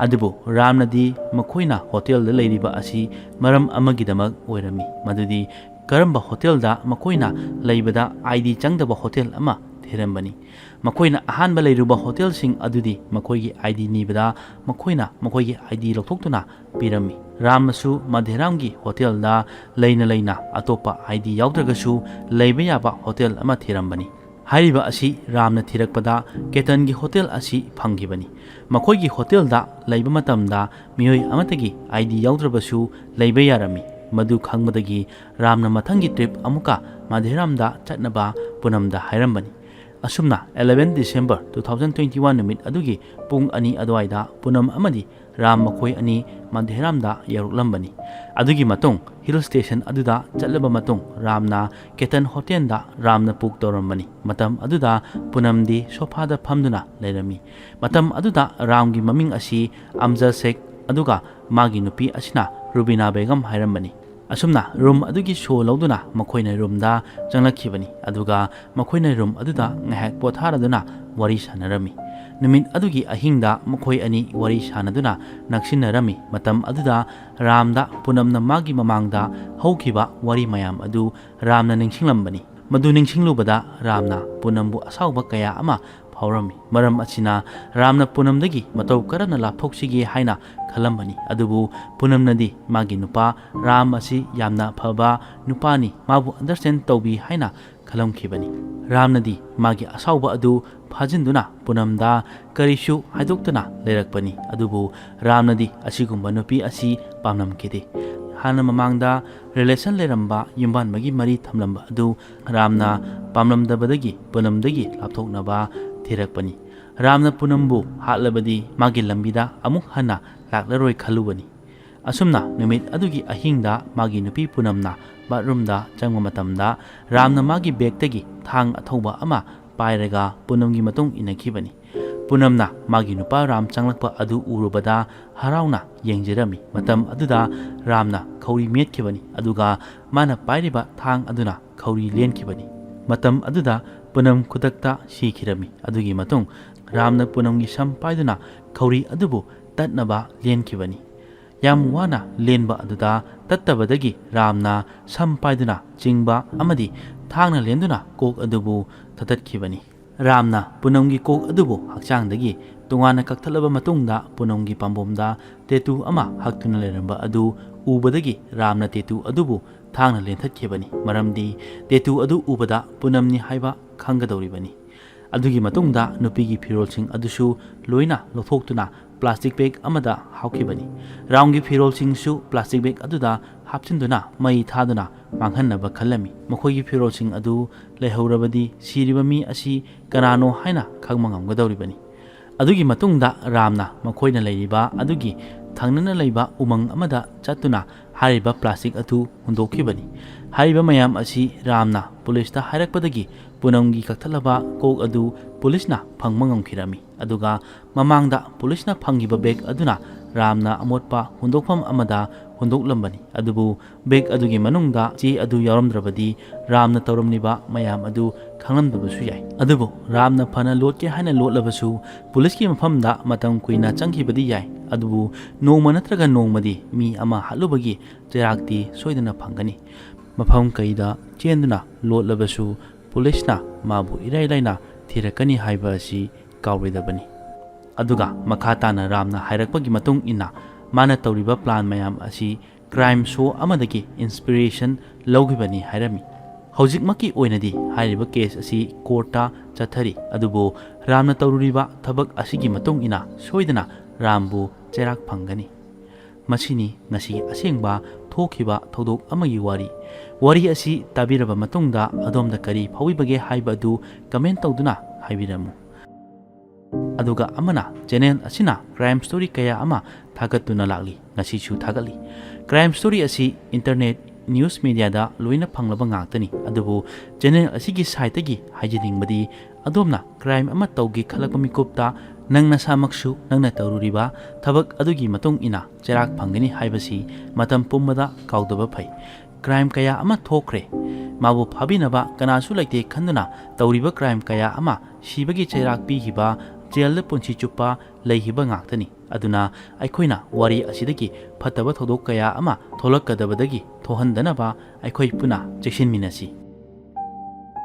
ꯑꯗꯨꯕꯨ ꯔꯥꯝꯅꯗꯤ ꯃꯈꯣꯏꯅ ꯍꯣꯇꯦꯜꯗ ꯂꯩꯔꯤꯕ ꯑꯁꯤ ꯃꯔꯝ ꯑꯃꯒꯤꯗꯃꯛ ꯑꯣꯏꯔꯝꯃꯤ, ꯃꯗꯨꯗꯤ ꯀꯔꯝꯕ ꯍꯣꯇꯦꯜꯗ ꯃꯈꯣꯏꯅ ꯂꯩꯕꯗ ꯑꯥꯏ ꯗꯤ ꯆꯪꯗꯕ ꯍꯣꯇꯦꯜ ꯑꯃ ꯊꯤꯔꯝꯕꯅꯤ꯫ ꯃꯈꯣꯏꯅ ꯑꯍꯥꯟꯕ ꯂꯩꯔꯨꯕ ꯍꯣꯇꯦꯜꯁꯤꯡ ꯑꯗꯨꯗꯤ ꯃꯈꯣꯏꯒꯤ ꯑꯥꯏ ꯗꯤ ꯅꯤꯕꯗ ꯃꯈꯣꯏꯅ ꯃꯈꯣꯏꯒꯤ ꯑꯥꯏ ꯗꯤ ꯂꯧꯊꯣꯛꯇꯨꯅ ꯄꯤꯔꯝꯃꯤ꯫ ꯔꯥꯝꯅꯁꯨ ꯃꯥꯙꯦꯔꯥꯝꯒꯤ ꯍꯣꯇꯦꯜꯗ ꯂꯩꯅ ꯂꯩꯅ ꯑꯇꯣꯞꯄ ꯑꯥꯏ ꯗꯤ ꯌꯥꯎꯗ꯭ꯔꯒꯁꯨ ꯂꯩꯕ ꯌꯥꯕ ꯍꯣꯇꯦꯜ ꯑꯃ ꯊꯤꯔꯝꯕꯅꯤ꯫ ꯍꯥꯏꯔꯤꯕ ꯑꯁꯤ ꯔꯥꯝꯅ ꯊꯤꯔꯛꯄꯗ ꯀꯦꯇꯟꯒꯤ ꯍꯣꯇꯦꯜ ꯑꯁꯤ ꯐꯪꯈꯤꯕꯅꯤ꯫ ꯃꯈꯣꯏꯒꯤ ꯍꯣꯇꯦꯜꯗ ꯂꯩꯕ ꯃꯇꯝꯗ ꯃꯤꯑꯣꯏ ꯑꯃꯠꯇꯒꯤ ꯑꯥꯏ ꯗꯤ ꯌꯥꯎꯗ꯭ꯔꯕꯁꯨ ꯂꯩꯕ ꯌꯥꯔꯝꯃꯤ꯫ ꯃꯗꯨ ꯈꯪꯕꯗꯒꯤ ꯔꯥꯝꯅ ꯃꯊꯪꯒꯤ ꯇ꯭ꯔꯤꯞ ꯑꯃꯨꯛꯀ ꯃꯥꯙꯦꯔꯥꯝꯗ ꯆꯠꯅꯕ ꯄꯨꯅꯝꯗ ꯍꯥꯏꯔꯝꯕꯅꯤ꯫ ꯑꯁꯨꯝꯅ eleven December two thousand twenty one ꯅꯨꯃꯤꯠ ꯑꯗꯨꯒꯤ ꯄꯨꯡ ꯑꯅꯤ ꯑꯗꯨꯋꯥꯏꯗ ꯄꯨꯅꯝ ꯑꯃꯗꯤ ꯔꯥꯝ ꯃꯈꯣꯏ ꯑꯅꯤ ꯃꯥꯙꯦꯔꯥꯝꯗ ꯌꯧꯔꯛꯂꯝꯕꯅꯤ꯫ ꯑꯗꯨꯒꯤ ꯃꯇꯨꯡ ꯍꯤꯜ ꯁ꯭ꯇꯦꯁꯟ ꯑꯗꯨꯗ ꯆꯠꯂꯕ ꯃꯇꯨꯡ ꯔꯥꯝꯅ ꯀꯦꯇꯟ ꯍꯣꯇꯦꯜꯗ ꯔꯥꯝꯅ ꯄꯨꯛ ꯇꯧꯔꯝꯕꯅꯤ꯫ ꯃꯇꯝ ꯑꯗꯨꯗ ꯄꯨꯅꯝꯗꯤ ꯁꯣꯐꯥꯗ ꯐꯝꯗꯨꯅ ꯂꯩꯔꯝꯃꯤ꯫ ꯃꯇꯝ ꯑꯗꯨꯗ ꯔꯥꯝꯒꯤ ꯃꯃꯤꯡ ꯑꯁꯤ ꯑꯝꯖ ꯁꯦꯈ ꯑꯗꯨꯒ ꯃꯥꯒꯤ ꯅꯨꯄꯤ ꯑꯁꯤꯅ ꯔꯨꯕꯤꯅꯥ ꯕꯦꯒꯝ ꯍꯥꯏꯔꯝꯕꯅꯤ꯫ ꯑꯁꯨꯝꯅ ꯔꯨꯝ ꯑꯗꯨꯒꯤ ꯁꯣ ꯂꯧꯗꯨꯅ ꯃꯈꯣꯏꯅ ꯔꯨꯝꯗ ꯆꯪꯂꯛꯈꯤꯕꯅꯤ, ꯑꯗꯨꯒ ꯃꯈꯣꯏꯅ ꯔꯨꯝ ꯑꯗꯨꯗ ꯉꯥꯏꯍꯥꯛ ꯄꯣꯊꯥꯔꯗꯨꯅ ꯋꯥꯔꯤ ꯁꯥꯟꯅꯔꯝꯃꯤ꯫ ꯅꯨꯃꯤꯠ ꯑꯗꯨꯒꯤ ꯑꯍꯤꯡꯗ ꯃꯈꯣꯏ ꯑꯅꯤ ꯋꯥꯔꯤ ꯁꯥꯟꯅꯗꯨꯅ ꯅꯛꯁꯤꯟꯅꯔꯝꯃꯤ꯫ ꯃꯇꯝ ꯑꯗꯨꯗ ꯔꯥꯝꯗ ꯄꯨꯅꯝꯅ ꯃꯥꯒꯤ ꯃꯃꯥꯡꯗ ꯍꯧꯈꯤꯕ ꯋꯥꯔꯤ ꯃꯌꯥꯝ ꯑꯗꯨ ꯔꯥꯝꯅ ꯅꯤꯡꯁꯤꯡꯂꯝꯕꯅꯤ꯫ ꯃꯗꯨ ꯅꯤꯡꯁꯤꯡꯂꯨꯕꯗ ꯔꯥꯝꯅ ꯄꯨꯅꯝꯕꯨ ꯑꯁꯥꯎꯕ ꯀꯌꯥ ꯑꯃ ꯐꯥꯎꯔꯝꯃꯤ꯫ ꯃꯔꯝ ꯑꯁꯤꯅ ꯔꯥꯝꯅ ꯄꯨꯅꯝꯗꯒꯤ ꯃꯇꯧ ꯀꯔꯝꯅ ꯂꯥꯞꯊꯣꯛꯁꯤꯒꯦ ꯍꯥꯏꯅ ꯈꯜꯂꯝꯕꯅꯤ꯫ ꯑꯗꯨꯕꯨ ꯄꯨꯅꯝꯅꯗꯤ ꯃꯥꯒꯤ ꯅꯨꯄꯥ ꯔꯥꯝ ꯑꯁꯤ ꯌꯥꯝꯅ ꯐꯕ ꯅꯨꯄꯥꯅꯤ, ꯃꯥꯕꯨ ꯑꯟꯗꯔꯁ꯭ꯇꯦꯟ ꯇꯧꯕꯤ ꯍꯥꯏꯅ ꯈꯜꯂꯝꯈꯤꯕꯅꯤ꯫ ꯔꯥꯝꯅꯗꯤ ꯃꯥꯒꯤ ꯑꯁꯥꯎꯕ ꯑꯗꯨ ꯐꯥꯖꯤꯟꯗꯨꯅ ꯄꯨꯅꯝꯗ ꯀꯔꯤꯁꯨ ꯍꯥꯏꯗꯣꯛꯇꯅ ꯂꯩꯔꯛꯄꯅꯤ꯫ ꯑꯗꯨꯕꯨ ꯔꯥꯝꯅꯗꯤ ꯑꯁꯤꯒꯨꯝꯕ ꯅꯨꯄꯤ ꯑꯁꯤ ꯄꯥꯝꯂꯝꯈꯤꯗꯦ꯫ ꯍꯥꯟꯅ ꯃꯃꯥꯡꯗ ꯔꯤꯂꯦꯁꯟ ꯂꯩꯔꯝꯕ ꯌꯨꯝꯕꯥꯟꯕꯒꯤ ꯃꯔꯤ ꯊꯝꯂꯝꯕ ꯑꯗꯨ ꯔꯥꯝꯅ ꯄꯥꯝꯂꯝꯗꯕꯗꯒꯤ ꯄꯨꯅꯝꯗꯒꯤ ꯂꯥꯞꯊꯣꯛꯅꯕ ꯊꯤꯔꯛꯄꯅꯤ꯫ ꯔꯥꯝꯅ ꯄꯨꯅꯝꯕꯨ ꯍꯥꯠꯂꯕꯗꯤ ꯃꯥꯒꯤ ꯂꯝꯕꯤꯗ ꯑꯃꯨꯛ ꯍꯟꯅ ꯂꯥꯛꯂꯔꯣꯏ ꯈꯜꯂꯨꯕꯅꯤ꯫ ꯑꯁꯨꯝꯅ ꯅꯨꯃꯤꯠ ꯑꯗꯨꯒꯤ ꯑꯍꯤꯡꯗ ꯃꯥꯒꯤ ꯅꯨꯄꯤ ꯄꯨꯅꯝꯅ ꯕꯥꯠꯔꯨꯝꯗ ꯆꯪꯕ ꯃꯇꯝꯗ ꯔꯥꯝꯅ ꯃꯥꯒꯤ ꯕꯦꯒꯇꯒꯤ ꯊꯥꯡ ꯑꯊꯧꯕ ꯑꯃ ꯄꯥꯏꯔꯒ ꯄꯨꯅꯝꯒꯤ ꯃꯇꯨꯡ ꯏꯟꯅꯈꯤꯕꯅꯤ꯫ ꯄꯨꯅꯝꯅ ꯃꯥꯒꯤ ꯅꯨꯄꯥ ꯔꯥꯝ ꯆꯪꯂꯛꯄ ꯑꯗꯨ ꯎꯔꯨꯕꯗ ꯍꯔꯥꯎꯅ ꯌꯦꯡꯖꯔꯝꯃꯤ꯫ ꯃꯇꯝ ꯑꯗꯨꯗ ꯔꯥꯝꯅ ꯈꯧꯔꯤ ꯃꯦꯠꯈꯤꯕꯅꯤ, ꯑꯗꯨꯒ ꯃꯥꯅ ꯄꯥꯏꯔꯤꯕ ꯊꯥꯡ ꯑꯗꯨꯅ ꯈꯧꯔꯤ ꯂꯦꯟꯈꯤꯕꯅꯤ꯫ ꯃꯇꯝ ꯑꯗꯨꯗ ꯄꯨꯅꯝ ꯈꯨꯗꯛꯇ ꯁꯤꯈꯤꯔꯝꯃꯤ꯫ ꯑꯗꯨꯒꯤ ꯃꯇꯨꯡ ꯔꯥꯝꯅ ꯄꯨꯅꯝꯒꯤ ꯁꯝ ꯄꯥꯏꯗꯨꯅ ꯈꯧꯔꯤ ꯑꯗꯨꯕꯨ ꯇꯠꯅꯕ ꯂꯦꯟꯈꯤꯕꯅꯤ꯫ ꯌꯥꯝ ꯋꯥꯅ ꯂꯦꯟꯕ ꯑꯗꯨꯗ ꯇꯠꯇꯕꯗꯒꯤ ꯔꯥꯝꯅ ꯁꯝ ꯄꯥꯏꯗꯨꯅ ꯆꯤꯡꯕ ꯑꯃꯗꯤ ꯊꯥꯡꯅ ꯂꯦꯟꯗꯨꯅ ꯀꯣꯛ ꯑꯗꯨꯕꯨ ꯊꯥꯗꯠꯈꯤꯕꯅꯤ꯫ ꯔꯥꯝꯅ ꯄꯨꯅꯝꯒꯤ ꯀꯣꯛ ꯑꯗꯨꯕꯨ ꯍꯛꯆꯥꯡꯗꯒꯤ ꯇꯣꯉꯥꯟꯅ ꯀꯛꯊꯠꯂꯕ ꯃꯇꯨꯡꯗ, ꯄꯨꯅꯝꯒꯤ ꯄꯥꯝꯕꯣꯝꯗ ꯇꯦꯇꯨ ꯑꯃ ꯍꯛꯇꯨꯅ ꯂꯩꯔꯝꯕ ꯑꯗꯨ ꯎꯕꯗꯒꯤ ꯔꯥꯝꯅ ꯇꯦꯇꯨ ꯑꯗꯨꯕꯨ ꯊꯥꯡꯅ ꯂꯦꯟꯊꯠꯈꯤꯕꯅꯤ, ꯃꯔꯝꯗꯤ ꯇꯦꯇꯨ ꯑꯗꯨ ꯎꯕꯗ ꯄꯨꯅꯝꯅꯤ ꯍꯥꯏꯕ ꯈꯪꯒꯗꯧꯔꯤꯕꯅꯤ꯫ ꯑꯗꯨꯒꯤ ꯃꯇꯨꯡꯗ ꯅꯨꯄꯤꯒꯤ ꯐꯤꯔꯣꯜꯁꯤꯡ ꯑꯗꯨꯁꯨ ꯂꯣꯏꯅ ꯂꯧꯊꯣꯛꯇꯨꯅ ꯄ꯭ꯂꯥꯁꯇꯤꯛ ꯕꯦꯒ ꯑꯃꯗ ꯍꯥꯞꯈꯤꯕꯅꯤ꯫ ꯔꯥꯝꯒꯤ ꯐꯤꯔꯣꯜꯁꯤꯡꯁꯨ ꯄ꯭ꯂꯥꯁꯇꯤꯛ ꯕꯦꯒ ꯑꯗꯨꯗ ꯍꯥꯞꯆꯤꯟꯗꯨꯅ ꯃꯩ ꯊꯥꯗꯨꯅ ꯃꯥꯡꯍꯟꯅꯕ ꯈꯜꯂꯝꯃꯤ꯫ ꯃꯈꯣꯏꯒꯤ ꯐꯤꯔꯣꯜꯁꯤꯡ ꯑꯗꯨ ꯂꯩꯍꯧꯔꯕꯗꯤ ꯁꯤꯔꯤꯕ ꯃꯤ ꯑꯁꯤ ꯀꯅꯥꯅꯣ ꯍꯥꯏꯅ ꯈꯪꯕ ꯉꯝꯒꯗꯧꯔꯤꯕꯅꯤ꯫ ꯑꯗꯨꯒꯤ ꯃꯇꯨꯡꯗ ꯔꯥꯝꯅ ꯃꯈꯣꯏꯅ ꯂꯩꯔꯤꯕ ꯑꯗꯨꯒꯤ ꯊꯪꯅꯅ ꯂꯩꯕ ꯎꯃꯪ ꯑꯃꯗ ꯆꯠꯇꯨꯅ ꯍꯥꯏꯔꯤꯕ ꯄ꯭ꯂꯥꯁꯇꯤꯛ ꯑꯗꯨ ꯍꯨꯟꯗꯣꯛꯈꯤꯕꯅꯤ꯫ ꯍꯥꯏꯔꯤꯕ ꯃꯌꯥꯝ ꯑꯁꯤ ꯔꯥꯝꯅ ꯄꯨꯂꯤꯁꯇ ꯍꯥꯏꯔꯛꯄꯗꯒꯤ ꯄꯨꯅꯝꯒꯤ ꯀꯛꯊꯠꯂꯕ ꯀꯣꯛ ꯑꯗꯨ ꯄꯨꯂꯤꯁꯅ ꯐꯪꯕ ꯉꯝꯈꯤꯔꯝꯃꯤ꯫ ꯑꯗꯨꯒ ꯃꯃꯥꯡꯗ ꯄꯨꯂꯤꯁꯅ ꯐꯪꯈꯤꯕ ꯕꯦꯒ ꯑꯗꯨꯅ ꯔꯥꯝꯅ ꯑꯃꯣꯠꯄ ꯍꯨꯟꯗꯣꯛꯐꯝ ꯑꯃꯗ ꯍꯨꯟꯗꯣꯛꯂꯝꯕꯅꯤ꯫ ꯑꯗꯨꯕꯨ ꯕꯦꯒ ꯑꯗꯨꯒꯤ ꯃꯅꯨꯡꯗ ꯆꯦ ꯑꯗꯨ ꯌꯥꯎꯔꯝꯗ꯭ꯔꯕꯗꯤ ꯔꯥꯝꯅ ꯇꯧꯔꯝꯂꯤꯕ ꯃꯌꯥꯝ ꯑꯗꯨ ꯈꯪꯂꯝꯗꯕꯁꯨ ꯌꯥꯏ꯫ ꯑꯗꯨꯕꯨ ꯔꯥꯝꯅ ꯐꯅ ꯂꯣꯠꯀꯦ ꯍꯥꯏꯅ ꯂꯣꯠꯂꯕꯁꯨ ꯄꯨꯂꯤꯁꯀꯤ ꯃꯐꯝꯗ ꯃꯇꯝ ꯀꯨꯏꯅ ꯆꯪꯈꯤꯕꯗꯤ ꯌꯥꯏ꯫ ꯑꯗꯨꯕꯨ ꯅꯣꯡꯃ ꯅꯠꯇ꯭ꯔꯒ ꯅꯣꯡꯃꯗꯤ ꯃꯤ ꯑꯃ ꯍꯥꯠꯂꯨꯕꯒꯤ ꯆꯩꯔꯥꯛꯇꯤ ꯁꯣꯏꯗꯅ ꯐꯪꯒꯅꯤ꯫ ꯃꯐꯝ ꯀꯩꯗ ꯆꯦꯟꯗꯨꯅ ꯂꯣꯠꯂꯕꯁꯨ ꯄꯨꯂꯤꯁꯅ ꯃꯥꯕꯨ ꯏꯔꯥꯏ ꯂꯥꯏꯅ ꯊꯤꯔꯛꯀꯅꯤ ꯍꯥꯏꯕ ꯑꯁꯤ ꯀꯥꯎꯔꯣꯏꯗꯕꯅꯤ꯫ ꯑꯗꯨꯒ ꯃꯈꯥ ꯇꯥꯅ ꯔꯥꯝꯅ ꯍꯥꯏꯔꯛꯄꯒꯤ ꯃꯇꯨꯡ ꯏꯟꯅ, ꯃꯥꯅ ꯇꯧꯔꯤꯕ ꯄ꯭ꯂꯥꯟ ꯃꯌꯥꯝ ꯑꯁꯤ ꯀ꯭ꯔꯥꯏꯝ ꯁꯣ ꯑꯃꯗꯒꯤ ꯏꯟꯁꯄꯤꯔꯦꯁꯟ ꯂꯧꯈꯤꯕꯅꯤ ꯍꯥꯏꯔꯝꯃꯤ꯫ ꯍꯧꯖꯤꯛꯃꯛꯀꯤ ꯑꯣꯏꯅꯗꯤ ꯍꯥꯏꯔꯤꯕ ꯀꯦꯁ ꯑꯁꯤ ꯀꯣꯔꯠꯇ ꯆꯠꯊꯔꯤ, ꯑꯗꯨꯕꯨ ꯔꯥꯝꯅ ꯇꯧꯔꯨꯔꯤꯕ ꯊꯕꯛ ꯑꯁꯤꯒꯤ ꯃꯇꯨꯡ ꯏꯟꯅ ꯁꯣꯏꯗꯅ ꯔꯥꯝꯕꯨ ꯆꯩꯔꯥꯛ ꯐꯪꯒꯅꯤ꯫ ꯃꯁꯤꯅꯤ ꯉꯁꯤ ꯑꯁꯦꯡꯕ ꯊꯣꯛꯈꯤꯕ ꯊꯧꯗꯣꯛ ꯑꯃꯒꯤ ꯋꯥꯔꯤ꯫ ꯋꯥꯔꯤ ꯑꯁꯤ ꯇꯥꯕꯤꯔꯕ ꯃꯇꯨꯡꯗ ꯑꯗꯣꯝꯗ ꯀꯔꯤ ꯐꯥꯎꯕꯤꯕꯒꯦ ꯍꯥꯏꯕ ꯑꯗꯨ ꯀꯃꯦꯟ ꯇꯧꯗꯨꯅ ꯍꯥꯏꯕꯤꯔꯝꯃꯨ꯫ ꯑꯗꯨꯒ ꯑꯃꯅ, ꯆꯦꯅꯦꯜ ꯑꯁꯤꯅ ꯀ꯭ꯔꯥꯏꯝ ꯁ꯭ꯇꯣꯔꯤ ꯀꯌꯥ ꯑꯃ ꯊꯥꯒꯠꯇꯨꯅ ꯂꯥꯛꯂꯤ, ꯉꯁꯤꯁꯨ ꯊꯥꯒꯠꯂꯤ꯫ ꯀ꯭ꯔꯥꯏꯝ ꯁ꯭ꯇꯣꯔꯤ ꯑꯁꯤ ꯏꯟꯇꯔꯅꯦꯠ, ꯅ꯭ꯌꯨꯁ ꯃꯦꯗꯤꯌꯥꯗ ꯂꯣꯏꯅ ꯐꯪꯂꯕ ꯉꯥꯛꯇꯅꯤ꯫ ꯑꯗꯨꯕꯨ ꯆꯦꯅꯦꯜ ꯑꯁꯤꯒꯤ ꯁꯥꯏꯠꯇꯒꯤ ꯍꯥꯏꯖꯅꯤꯡꯕꯗꯤ, ꯑꯗꯣꯝꯅ ꯀ꯭ꯔꯥꯏꯝ ꯑꯃ ꯇꯧꯒꯦ ꯈꯜꯂꯛꯄ ꯃꯤꯀꯨꯞꯇ ꯅꯪ ꯅꯁꯥꯃꯛꯁꯨ ꯅꯪꯅ ꯇꯧꯔꯨꯔꯤꯕ ꯊꯕꯛ ꯑꯗꯨꯒꯤ ꯃꯇꯨꯡ ꯏꯟꯅ ꯆꯩꯔꯥꯛ ꯐꯪꯒꯅꯤ ꯍꯥꯏꯕꯁꯤ ꯃꯇꯝ ꯄꯨꯝꯕꯗ ꯀꯥꯎꯗꯕ ꯐꯩ꯫ ꯀ꯭ꯔꯥꯏꯝ ꯀꯌꯥ ꯑꯃ ꯊꯣꯛꯈ꯭ꯔꯦ꯫ ꯃꯥꯕꯨ ꯐꯥꯕꯤꯅꯕ ꯀꯅꯥꯁꯨ ꯂꯩꯇꯦ ꯈꯟꯗꯨꯅ ꯇꯧꯔꯤꯕ ꯀ꯭ꯔꯥꯏꯝ ꯀꯌꯥ ꯑꯃ ꯁꯤꯕꯒꯤ ꯆꯩꯔꯥꯛ ꯄꯤꯈꯤꯕ, ꯖꯦꯜꯗ ꯄꯨꯟꯁꯤ ꯆꯨꯞꯄ ꯂꯩꯈꯤꯕ ꯉꯥꯛꯇꯅꯤ꯫ ꯑꯗꯨꯅ ꯑꯩꯈꯣꯏꯅ ꯋꯥꯔꯤ ꯑꯁꯤꯗꯒꯤ ꯐꯠꯇꯕ ꯊꯧꯗꯣꯛ ꯀꯌꯥ ꯑꯃ ꯊꯣꯛꯂꯛꯀꯗꯕꯗꯒꯤ ꯊꯣꯛꯍꯟꯗꯅꯕ ꯑꯩꯈꯣꯏ ꯄꯨꯟꯅ ꯆꯦꯛꯁꯤꯟꯃꯤꯟꯅꯁꯤ꯫